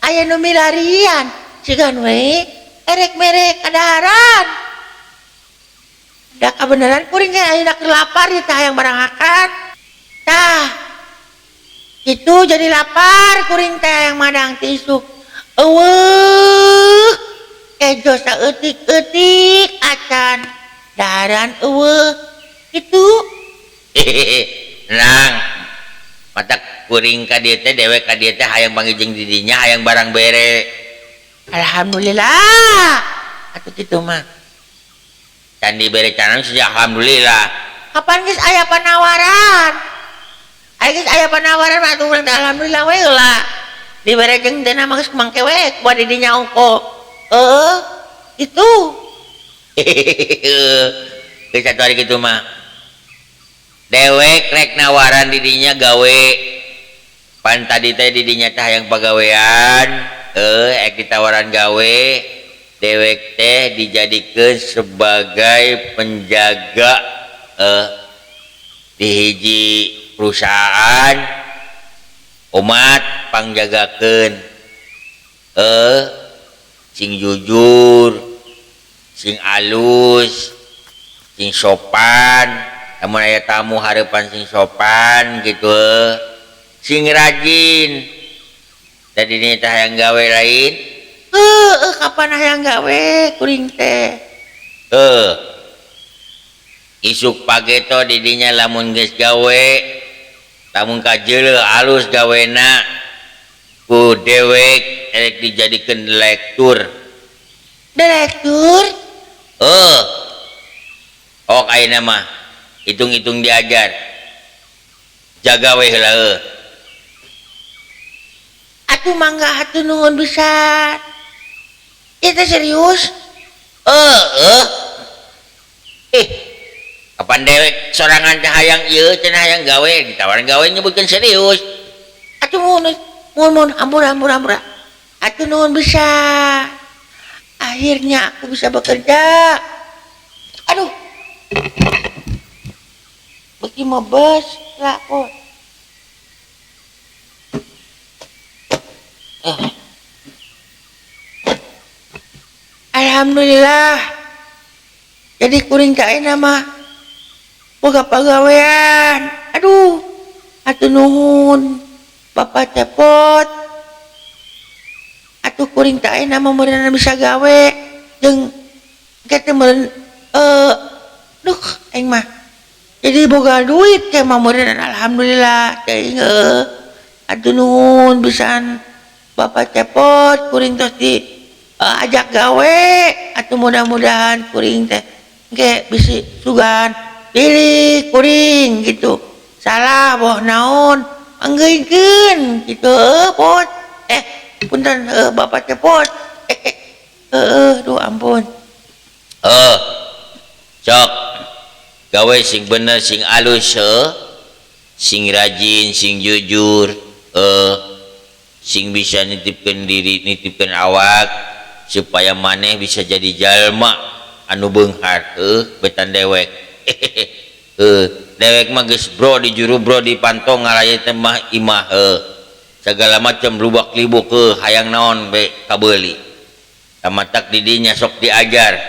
Aya nu milarian, sigan we erek merek kadaharan. Da kabeneran kuring ge ayeuna keur lapar ieu teh hayang barang-akan. Tah. Kitu jadi lapar kuring teh hayang madang ti isuk. Eueuh. Kejo saeutik-eutik acan daharan eueuh. Kitu. Nang mata kuring ka dieu teh dewek ka dieu teh hayang panggih jeung didinya hayang barang bere. Alhamdulillah. Atuh kitu mah. Can dibere canang sih alhamdulillah. Kapan geus aya panawaran? Aya geus aya panawaran mah atuh urang teh alhamdulillah we heula. Dibere jeung teh mah geus mangke we kuat di dinya ongko. Heeh, itu. Geus satu hari kitu mah. Dewek rek nawaran di dinya gawe. Pan tadi teh di dinya teh hayang pagawean, ek ditawaran gawe. Dewek teh dijadikeun sebagai penjaga di hiji perusahaan umat pangjagakeun sing jujur, sing alus, sing sopan, lamun aya tamu hareupan sing sopan gitu, sing rajin. Tadi ni teh hayang gawe lain. Kapan hayang gawe kuring teh? Isuk pageto di dinya lamun geus gawe, lamun kajeuleuh alus gawena ku dewek erek dijadikeun direktur. Direktur? Ok ayeuna mah hitung-hitung diajar. Jaga we heula heuh. Atuh mangga atuh nuhun pisan. Ieu teh serius? Kapan dewek sorangan teh hayang ieu cenah hayang gawe, ditawaran gawe nyebutkeun serius. Atuh mun mun ampura ampura ampura. Atuh nuhun pisan. Akhirnya aku bisa bekerja. Aduh. Beki mebes lah kok. Alhamdulillah. Jadi kuring teh mah boga pagawean. Aduh, atuh nuhun Bapak Cepot. Atuh kuring teh mah meureunna bisa gawe jeung engke teh meureun duh aing mah. Jadi boga duit teh mah meureun alhamdulillah teh heuh. Atuh nuhun pisan Bapak Cepot kuring tos di ajak gawe atuh mudah-mudahan kuring teh engke bisi sugan pilih kuring gitu. Salah boh naon anggeuykeun gitu pot. Punten Bapak Cepot. Duh ampun. Cok. Gawe sing bener sing alus sing rajin sing jujur sing bisa nitipkeun diri nitipkeun awak supaya maneh bisa jadi jalma anu beunghar betan dewek. Dewek mah geus bro di juru bro di pantong ngalaya teh mah imah segala macam lubak libuk hayang naon be kabeuli. Tamatak di dinya sok diajar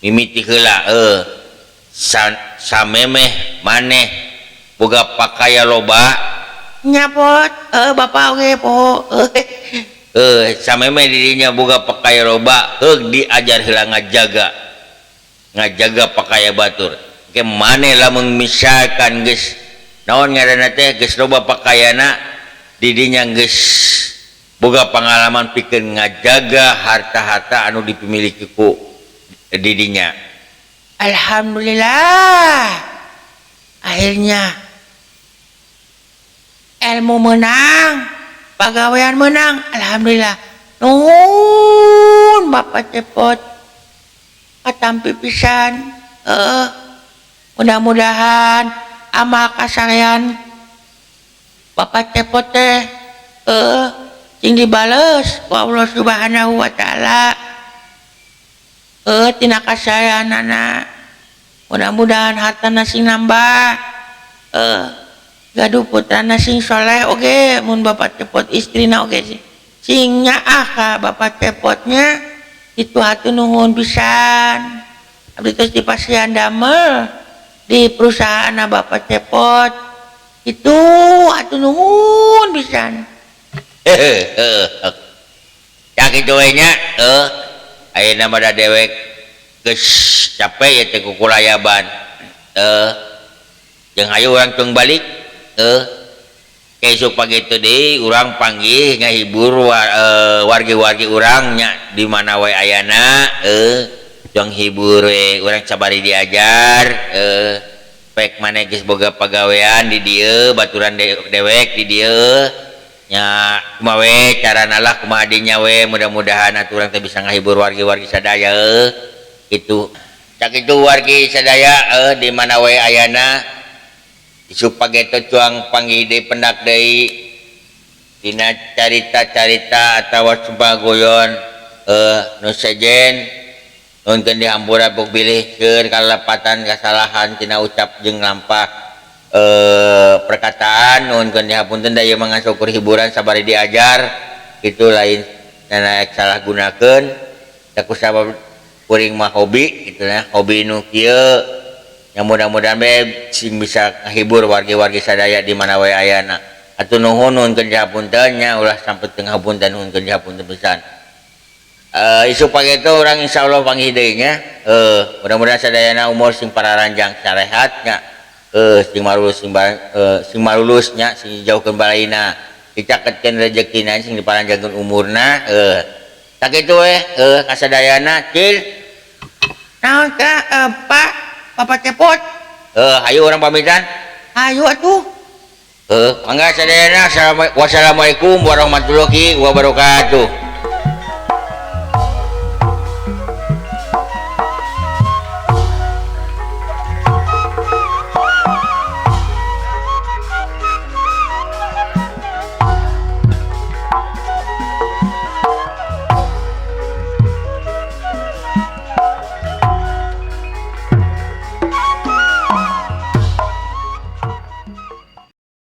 mimiti heula samemeh maneh boga pakaya loba nyapot bapak oge poho samemeh dirinya boga pakaya loba heug diajar heula ngajaga pakaya batur. Ke maneh lamun misalkan geus naon ngaranna teh geus loba pakayana didinya geus boga pengalaman pikeun ngajaga harta-harta anu dipimiliki ku didinya. Alhamdulillah. Akhirnya ilmu menang, pagawean menang, alhamdulillah. Nuhun Bapak Cepot katampi pisan. Mudah-mudahan amal kasarean Bapak Cepot teh sing dibales ku Allah Subhanahu wa taala. Tina kasareanana. Mudah-mudahan hartana sing nambah. Gaduh putrana sing soleh oge mun Bapak Cepot istrina oge sih. Sing nyaah ka Bapak Cepotnya itu hatur nuhun pisan. Abdi tos dipasihan damel di perusahaan Bapak Cepot. Itu hatur nuhun pisan. Ya kitu we nya ayeuna mah da dewek geus capek ya teh kukulayaban. Jeung hayu urang tong balik. Isuk pageto deui urang panggih ngahibur wargi-wargi urang nya di mana wae ayana jong hibur we urang sabari diajar pek maneh geus boga pagawean di dieu baturan dewek di dieu nya kumaha we carana lah kumaha dinya we mudah-mudahan atuh urang teh bisa ngahibur wargi-wargi sadaya kitu sakitu wargi sadaya di mana wae ayana. Isuk pageto cuang panggih deui pendak deui dina carita-carita atawa sumpah guyon nu sejen nuhunkeun dihampura bok bilih keur kalepatan kasalahan tina ucap jeung lampah perkataan nuhunkeun dihapunten da ieu mah ngan syukur hiburan sabari diajar kitu lain naek salah gunakeun da kusabab kuring mah hobi kitu nya hobi nu kieu. Yang mudah-mudahan be sing bisa ngahibur wargi-wargi sadaya di mana wae ayana. Atuh nuhun nuhunkeun dihapunten nya ulah sampai tengah punten nuhunkeun dihapunten pisan. Isuk pageto urang insyaallah panggih deui nya. Mudah-mudahan sadayana umur sing pararanjang sarehat nya. Sing marulus sing marulus nya sing dijauhkeun balaina. Dicaketkeun rezekina sing diparanjangkeun umurna. Sakitu we kasadayana cil. Naon ka Pak? Bapak Cepot. Ayo orang pamitan. Ayo atuh. Mangga sadayana. Wassalamualaikum warahmatullahi wabarakatuh.